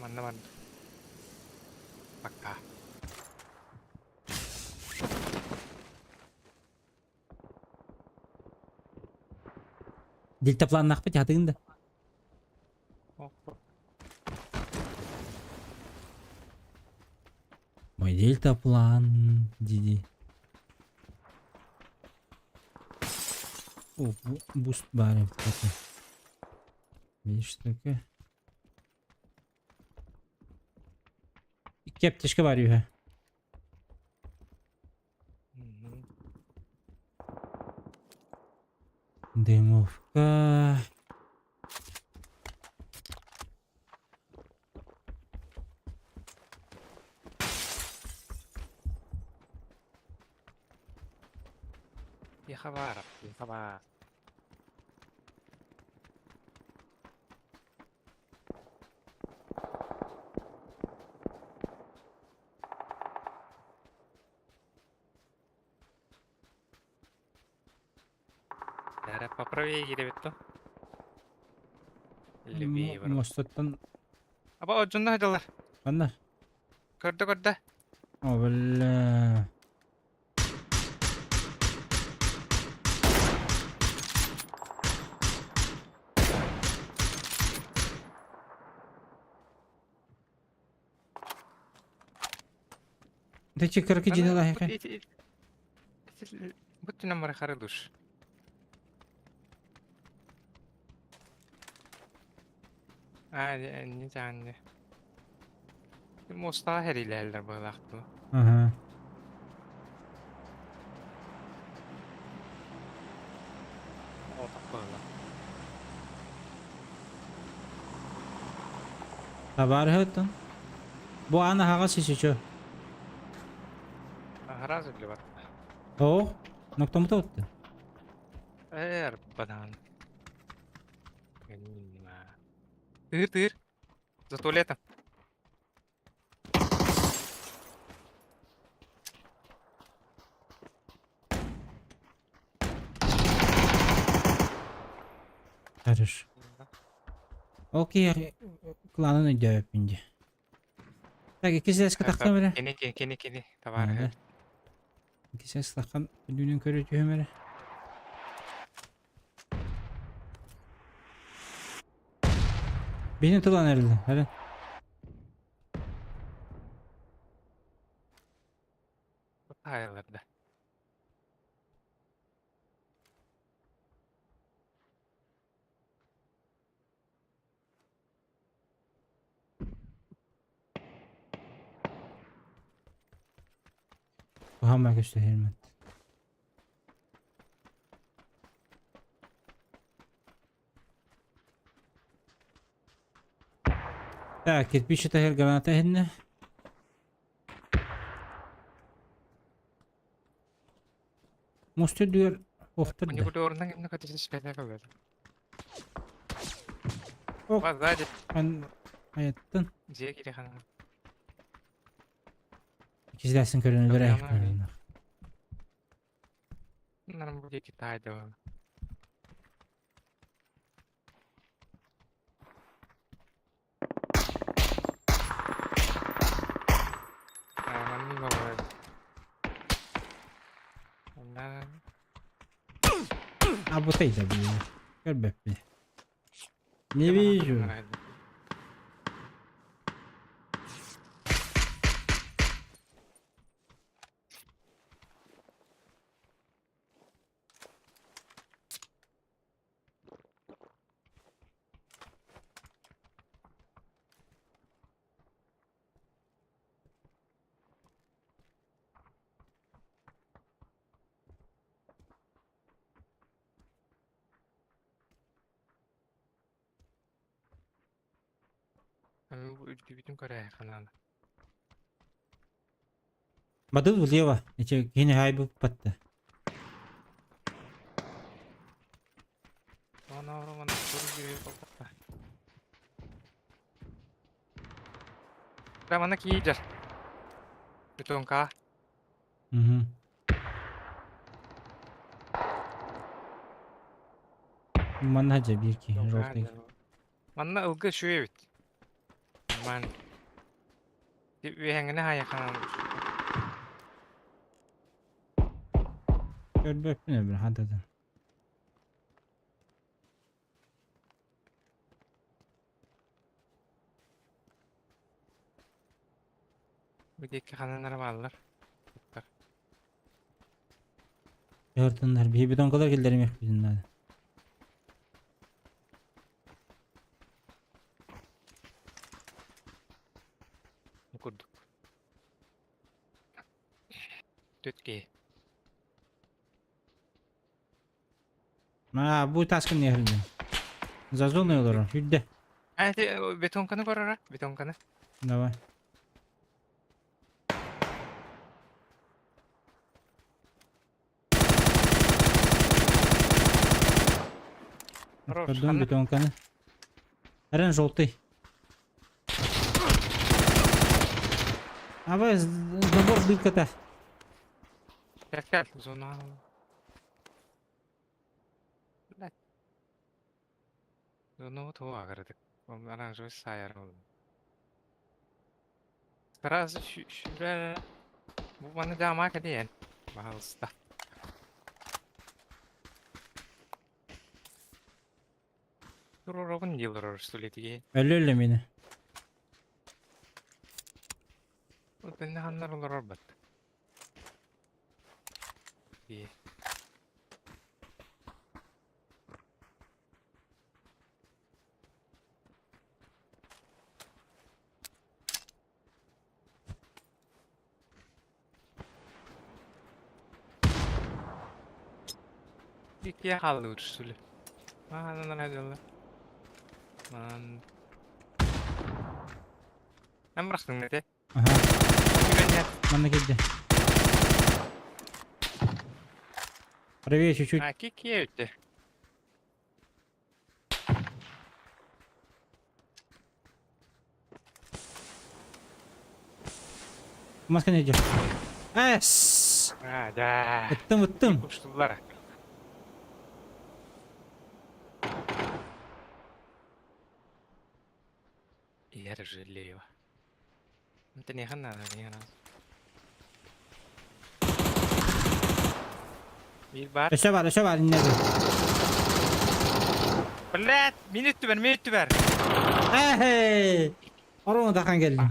Манна барда. Пока. Дельтапланнаахпыт хатыгын да. Мой дельтаплан, диди. О, буст баар эбит хата. Видишь штука. Икки аптечка баар үһэ. Дымовка. Тихо бар, тихо бар. Поправее кииребит Левее бар. Мостаттан Аба отжунна дылар. Анна. Көрдө көрдө. О, бля. Ты че крокодил лайка? Будьте нам хары душ. А, не знаю. Моста хэрилээллэр быһылаахтылар. Ага. Буолла. Табаарыһыттан. Бу аан аһаҕас исичө. Аһара сүллүбэт. Оо, ноктомута отты. Эр банан. Тыыр тыыр. За туалетом. Хорошо. Ол киһи кланын өйдөөбөппүн дии. Так, иккис эска тахсан эрэ. Кини кини кини кини табаарыһы. Иккис эска таххан үрдүнэн көрө түһүм эрэ. Бини тылан эрэллэр, эрэ. Таайылар да. Куһаҕан көстө Так, кирпич таһыр граната иһиннэ. Муста үрдүгэр охтор да. Ох, айаттын. Иккисдээсин көрөн өлөр Абытай да билэр. Көрбөппүн. Не вижу. Бадыл влево. Эти кини хайбы патта. Угу. Манна биир киһи желтый. Манна ылгы үчүгэй эбит. Нормально. Үөһэҥҥинэ хаайахханан Көрбөппүн öbür хантатын. Бу диэки ханан бааллар. Өртөннөр биһи бетонкалар киллэримиэхпитин наада. Курдук. Түт киһи. А, бу таскын нехилден. За зоной олорор. Хүрдэ. А, ити бетонканы көрөрө, бетонканы. Давай. Хорош, Көрдүм ханна? бетонканы. Әрен желтый. Абай, забор дырката. Кэл кэл, зона. Блядь. Зона туга кырдык. Оранжевый сайар ол. Сразу сүрэ. Бу маны жама кэлиэн. Пожалуйста. Туруорабын дииллэр сүлэтиги. Өлө өлө мени. Отынна ханнар олорор бат. И. Иккиэ хааллыбыт сүлэ. Маанан Маан. Эн бырахтыҥ этэ. Ага. Манна кэлдэ. Правее чуть-чуть. А, кикие өттө. Маска не идешь. Эс! А, да. Ыттым, ыттым. Уштулар. Я жалею. Это не хана, не хана. Биир баар. Өссө бар, өссө бар, иннэ Блядь, мин өттүбэр, мин өттүбэр. Эй! Орону тахан кэллим.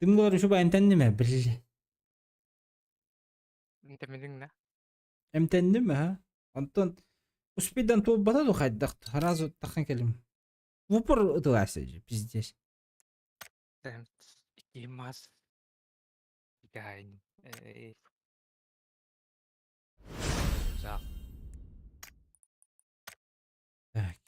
Дымгылар үчү эмтэнним ээ, бил. Эмтэммитиҥ да? Эмтэнним ээ. Онтон успейдан туолбата ду хайдах сразу тахан кэлим. В упор ытылаасы пиздец. Икки мас. Гайн. За. Так.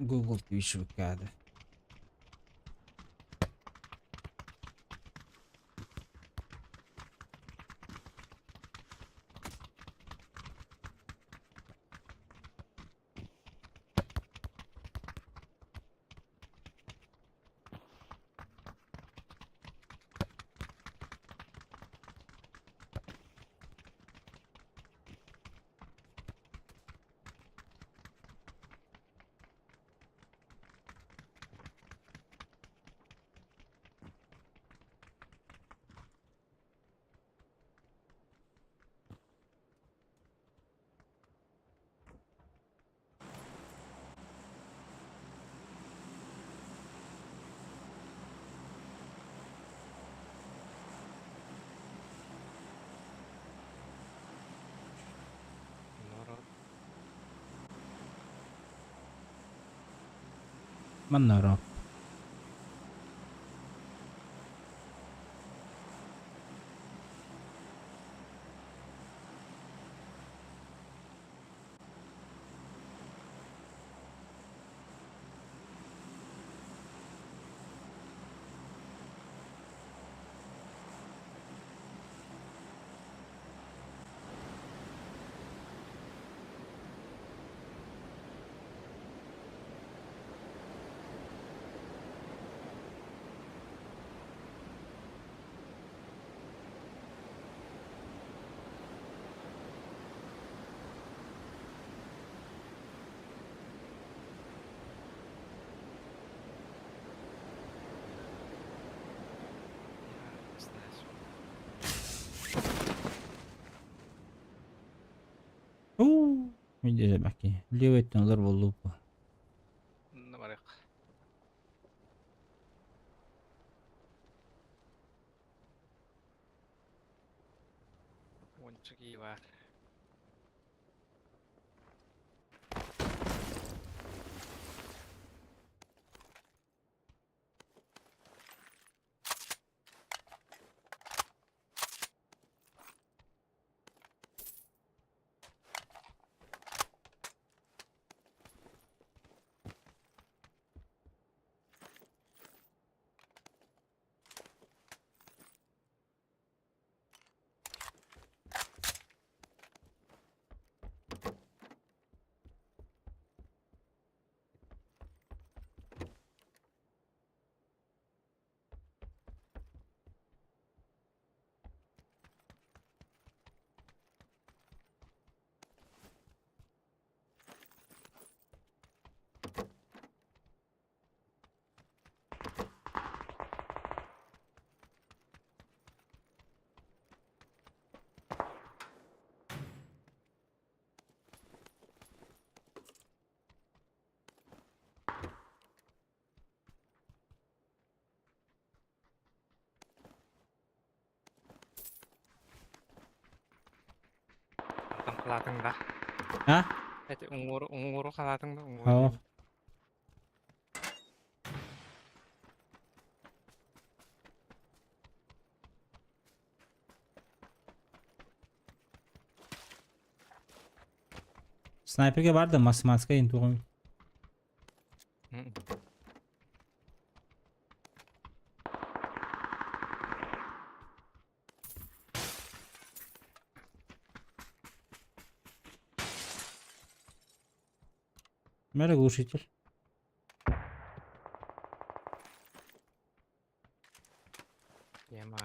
Google Twitch ВК. Манна ро. Уу, Видели баки. Левый тенлер был лупа. Бар. Халаатыҥ да. А? Эти уҥуору уҥуору халаатыҥ да уҥуору. О. Снайперге бар да масмаска интугум. Мэр глушитель. Тема.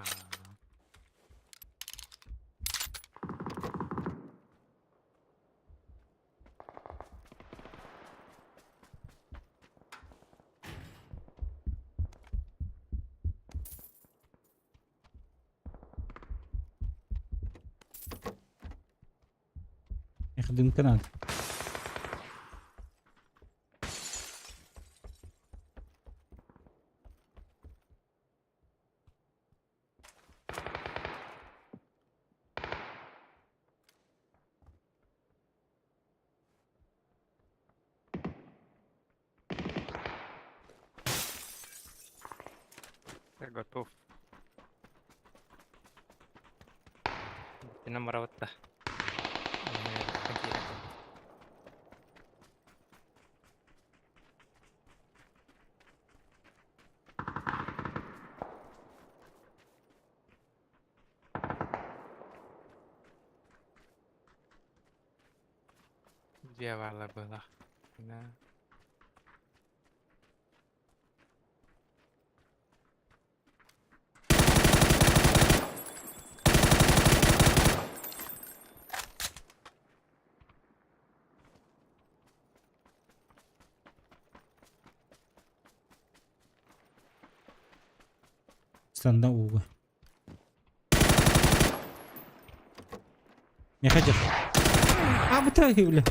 Эх, дымка надо. Я готов. Инамараватта. Где вала была? Да. Станда уга. Не хотел. А, бля, бля.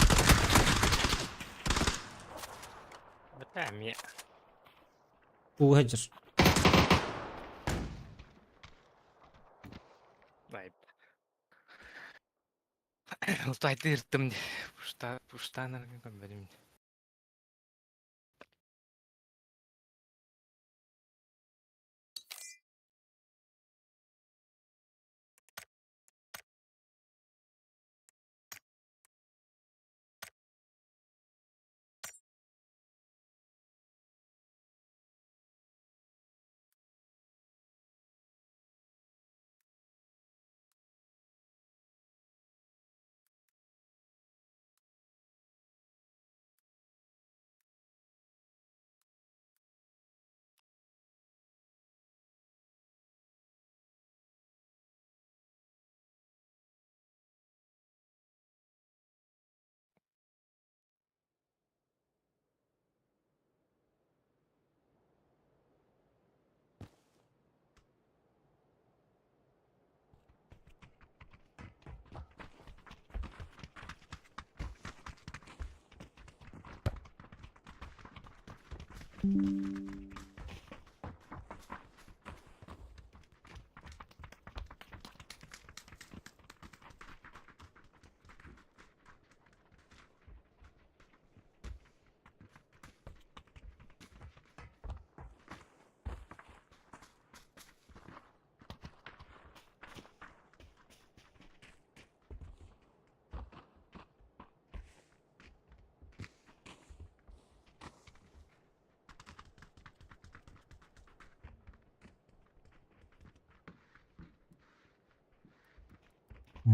Бата ми. Уга держ. Дай. Алтайдыртым. Пушта, пуштанар көрбөдүм.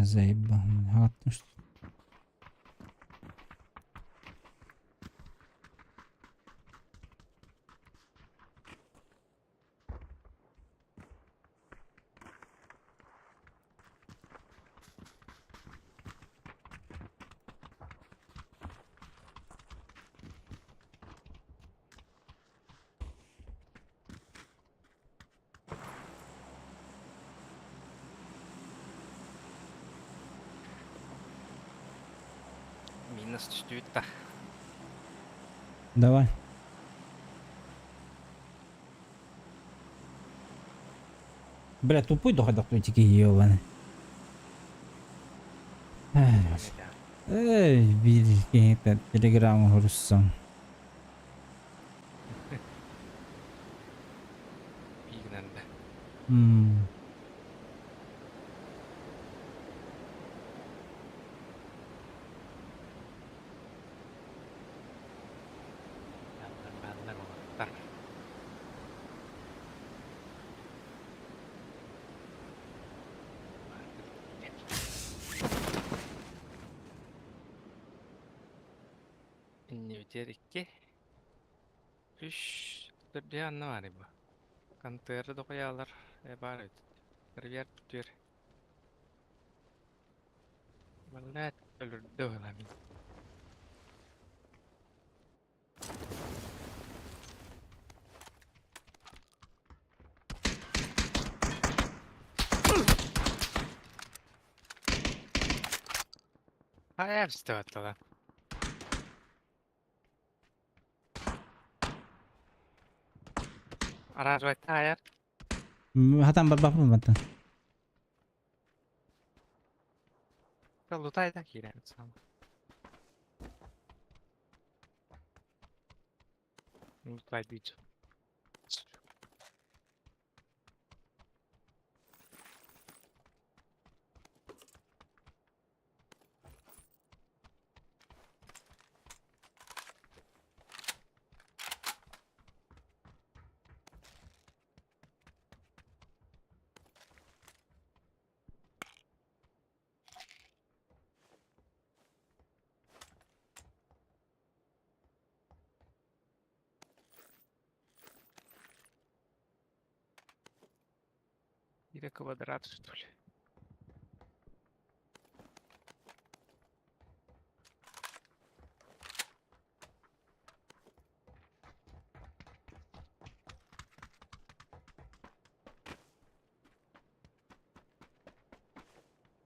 Заебал. А, ну что? Минус 4. Давай. Бля, тупой доходок тики ебаный. Эх. Эй, биир киһиттэн телеграмма суруссам. Бииринэн да. Бааллар уолаттар. Иннибитигэр икки, үс, төрдүө анна баар бу. Контейнеры дохуйаалар баар эбит. Ривьер бүтүөр. Блядь, өлөрдө мин. Хайа lan. Оранжевый тайр. Хатан барбаппын мантан. Лутай да киирэн сам. Лутай дичь. Или квадрат, что ли?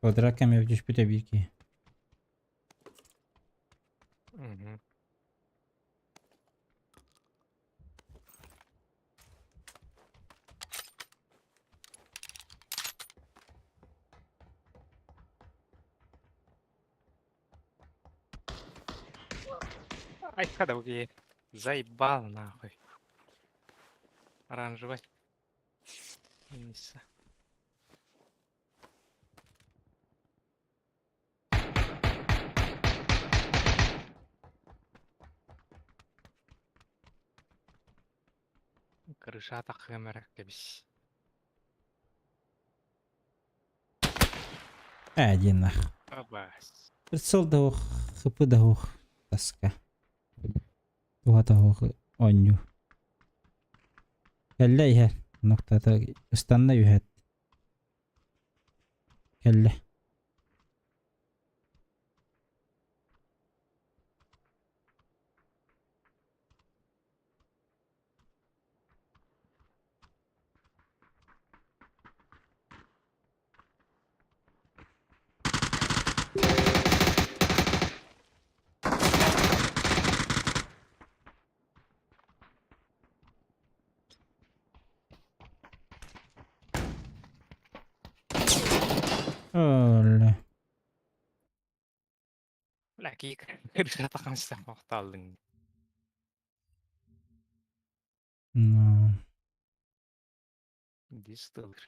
Квадраками түспүтэ биир киһи. Угу. Ай, когда убей. Заебал нахуй. Оранжевый. Умница. Крыша тахымыр кебис. Один нах. Абас. Прицел да ох, хп да ох. Тоска. Туха ох онню. Кэллэ иһэр. Ноктата ыстанна үһэт. Кэллэ. Оля. Бля, крыша тахамста мохталдың. Ну. Дистылыр.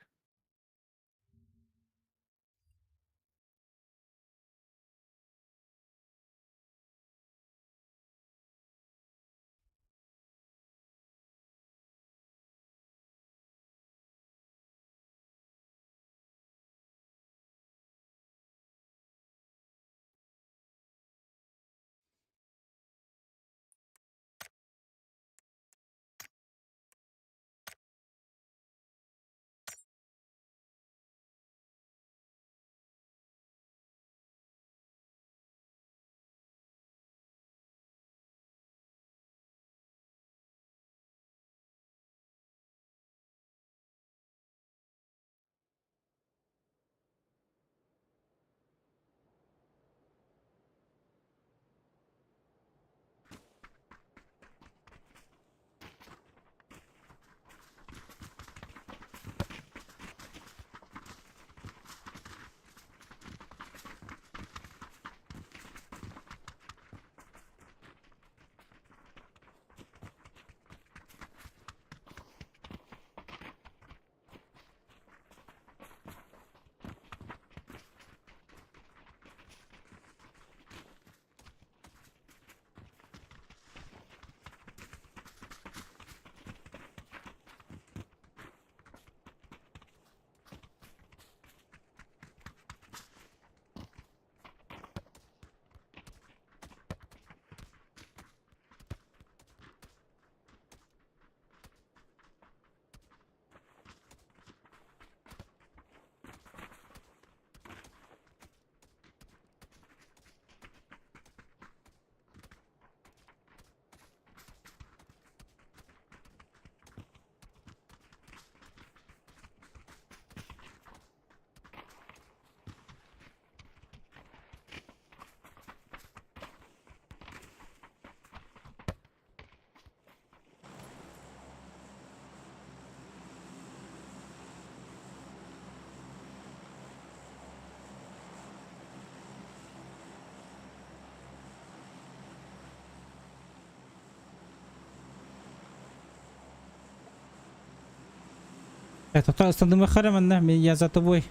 Это останови манна, я за тобой.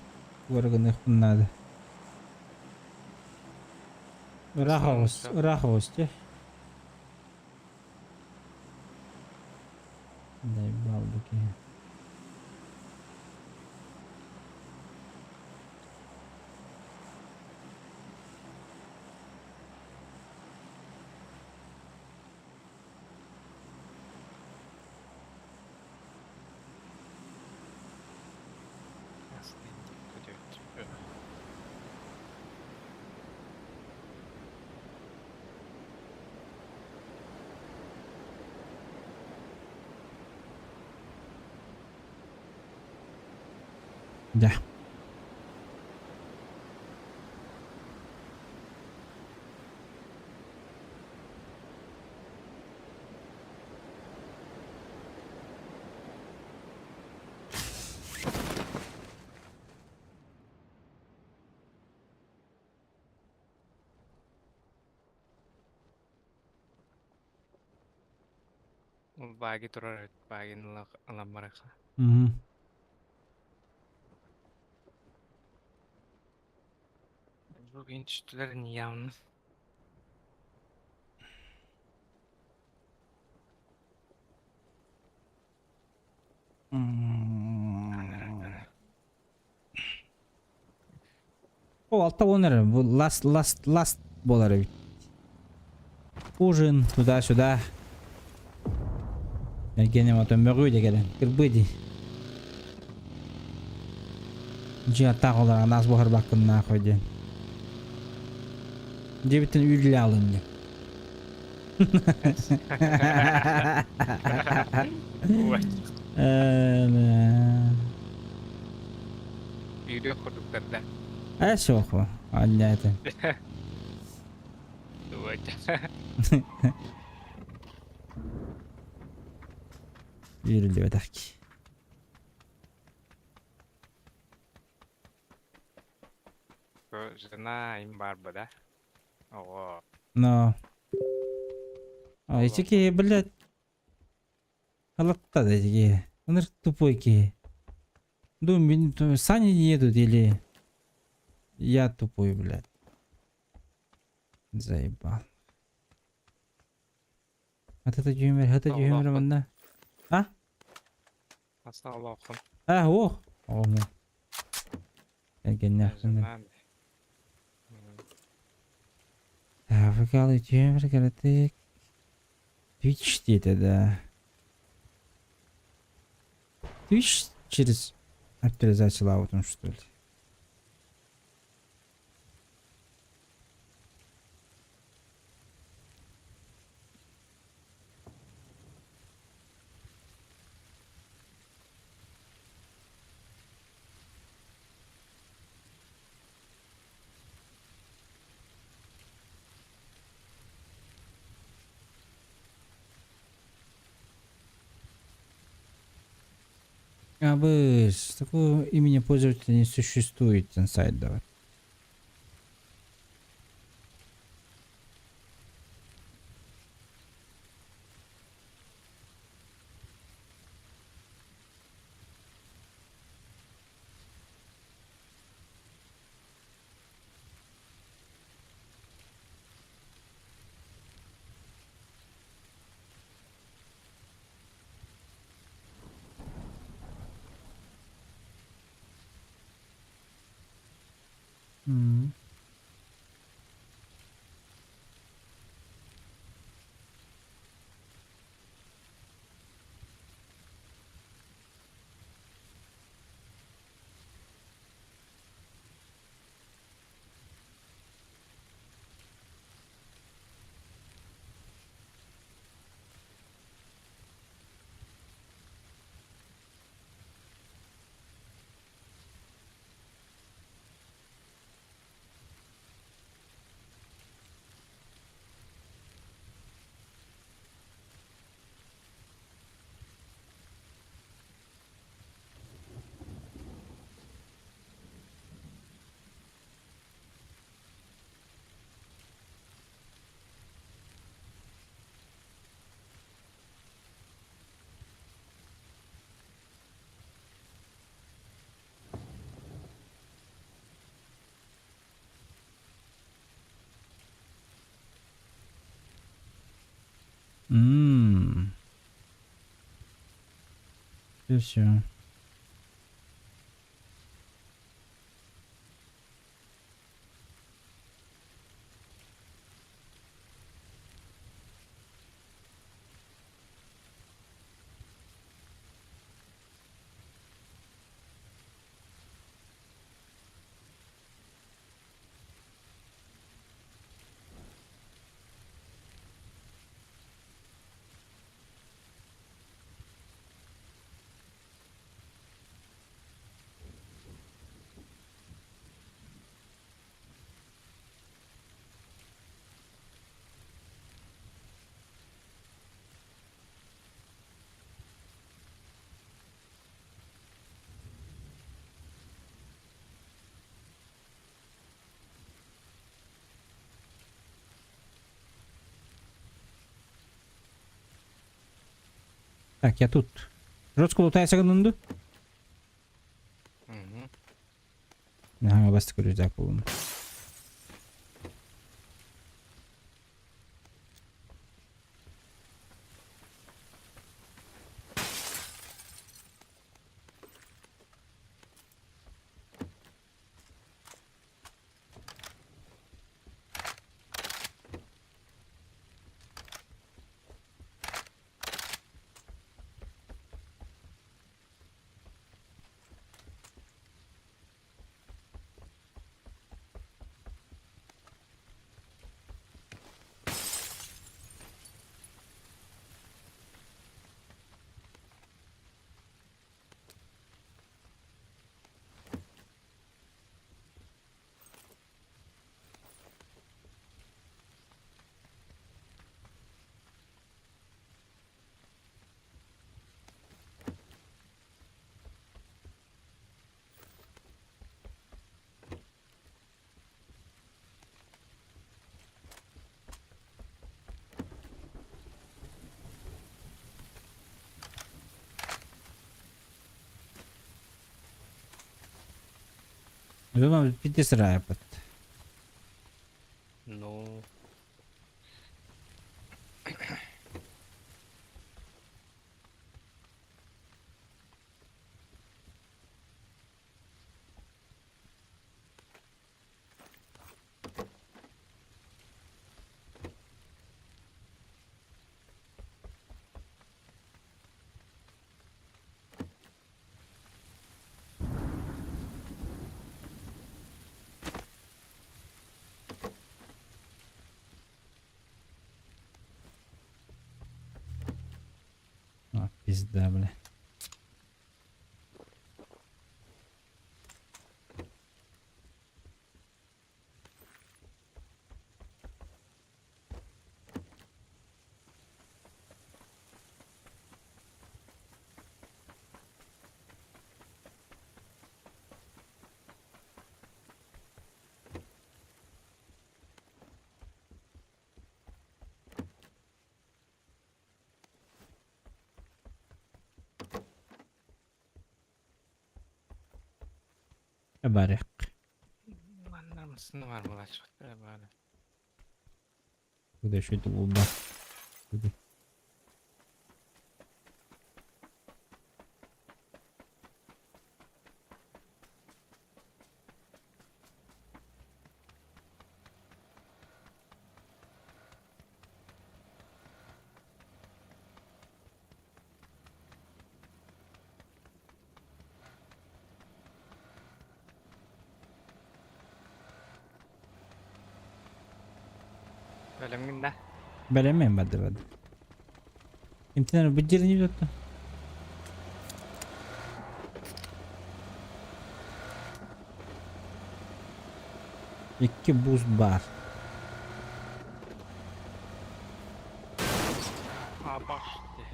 Органы надо. Рахаус, рахаус, те. Дай балбуки. Да. Баги турар багин ламмараха. Угу. Бүгін түштілер явно. О, алта онер, бу last, last, last болар бит. Ужин, туда-сюда. Генем ато мөгүй деген, кырбыди. Жа тағылар анас бохар бакын нахуй ден. Дебитин үйлі алым деп. Үйрек құрдықтарда. Ә, соқы. Алла это. Үйрілі өтәк. Жена им барба, да? Ого. Но. А, эти блядь. Халатта да эти. Он тупой ки. Думаю, сани не едут или я тупой, блядь. Заебал. Вот это дюмер, это дюмер, манна. А? Асаллахun. А, о! О, ну. Жена. Африкалы дюмер, каратык. Твич дейді, да. Твич через актуализацию лаутом, что ли? А вы такого имени пользователя не существует инсайд давай. М. Ммм. Все, все. Так, я тут. Жестко лутайся гынынды. Ага, бастык рюкзак буллум. Думам пиздец райпот. Ну. А, пизда, бля. Барык. Манна бар булачыктар бары. Куда еще это луба? Куда? Бэлэмҥин да? Бэлэммин бады бады. Имтинер быддирни бүтті. Икки буст бар. Абашты.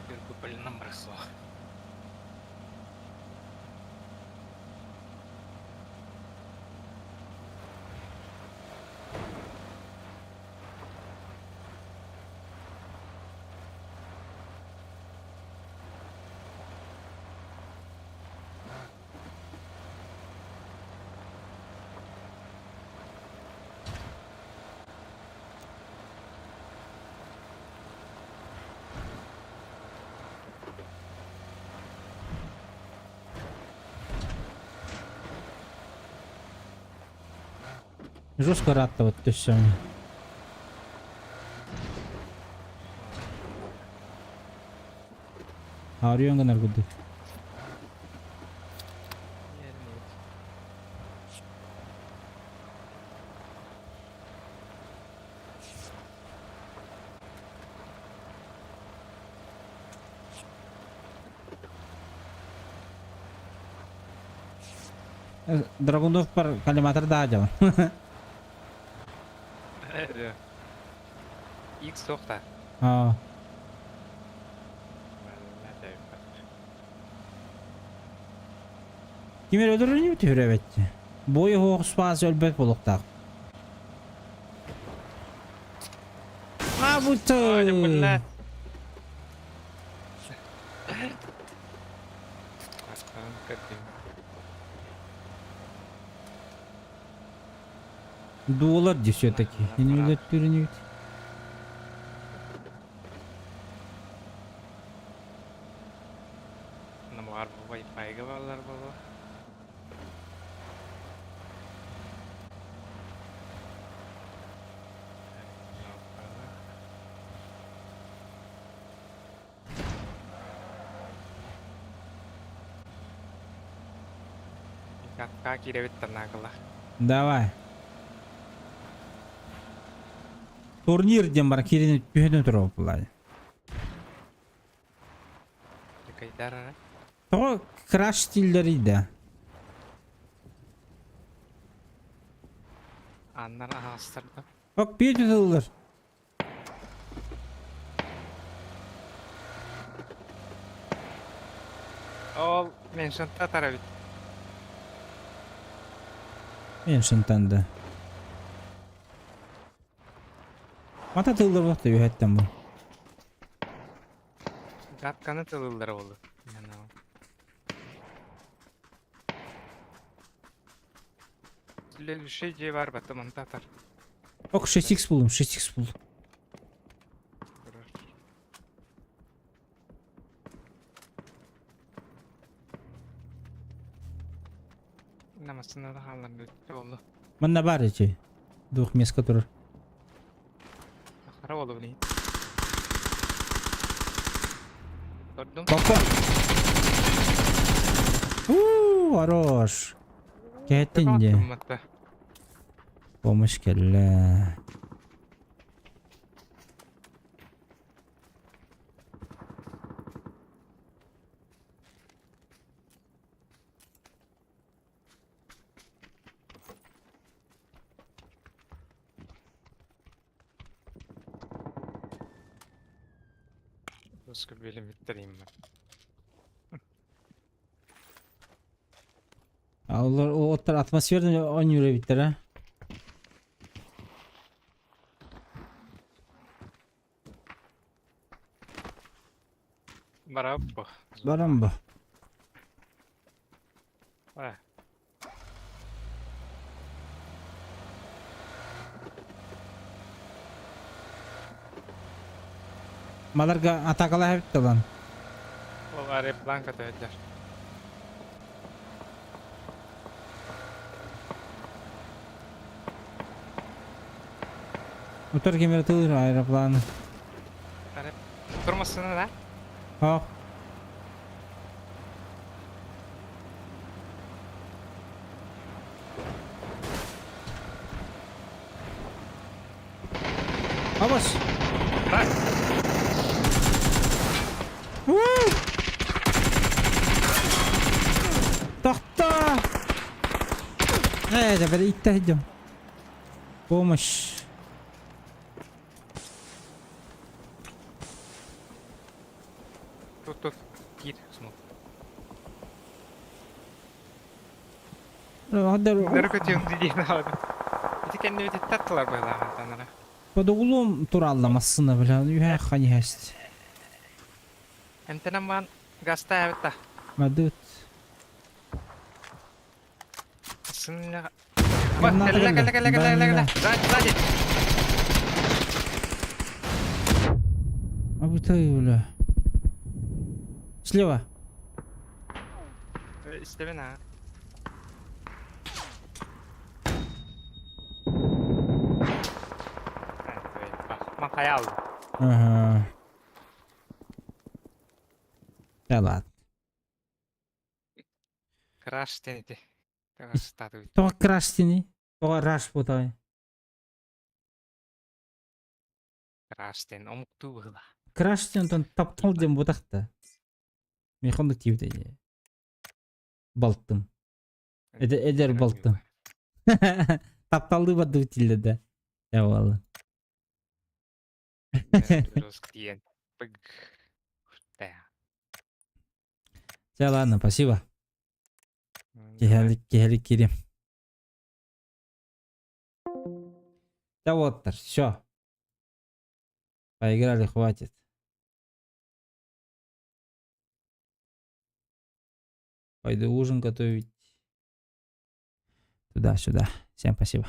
Бір көпілінің бір суақ. Жестко раттабыт төссөҥ. Арыйан гынар курдук. Драгунов пар коллиматор да дьон. X тоқта. Аа. Ким эрэ өлөрөнү түһүрэ Бой оһох спас өлбөт буолуохтаах. А бутты. Дуолар ди все-таки. Не өлөттүрүнүбүт. Намар Wi-Fi-га баллар боло. Катка кииребит танаакыла. Давай. Турнир диэн бар киирин түһэн турар буоллаҕа. Дикайдар ара. Тоҕо краш стиллэрий да? Аннар аһаҕастарда. Ок, биир тутуллар. Ол меншинта тарабит. Меншинтан да. Мата тыллар буолта үһэттэн бу. Гатканы тылыллар олу. Следующий дьиэ бар бата монтатор. Ок, 6x булдум, 6x булдум. Намасына да хаалан бүттү болду. Манна бар эти. Двух мест, которые... Хара болду бuni. Көрдүм. Папа! Ууу, хорош. Кэттин де. Помощь кэллэ. Koska bilim ben. Олор оттар атмосферный оонньуур эбиттэр а. Бараппо. Баран бу. А. Маларга атакалаах эбит талан. Ол аэроплан көтөйдер. Утар кемер тылыр аэроплан. Турмасына да? Ох. Абас! Так. Тохто! Э, теперь идти идем. Помощь. Тут тут кир смог. Ити кэннибит иттаттылар быһылаах Под углом туралла массына, бля, үһэ хани хэст. Эмтэнэн баан гаста эбит та. Мадут. Сынна. Граната Кэллэ кэллэ. кэллэ кэллэ кэллэ кэллэ. Да. Сзади сзади. Абытай, бля. Слева. Истэбин аа. Хайал. Ага. Да ладно. Краш диэн ити. Краш Тоҕо краш диэний? Тоҕо раш буолай? Краш диэн омуктуу быһыылаах. Краш диэн онтон таптал диэн буотах да. Миэхэ оннук диэбитэ дии. Балтым. Эдэр, эдэр балтым. Тапталлыы бардыбыт дииллэр да. Явалла. Диэн. Все, ладно, спасибо. Киэһэлик, киэһэлик киириэм. Да вот, все. Поиграли, хватит. Пойду ужин готовить. Туда-сюда. Всем спасибо.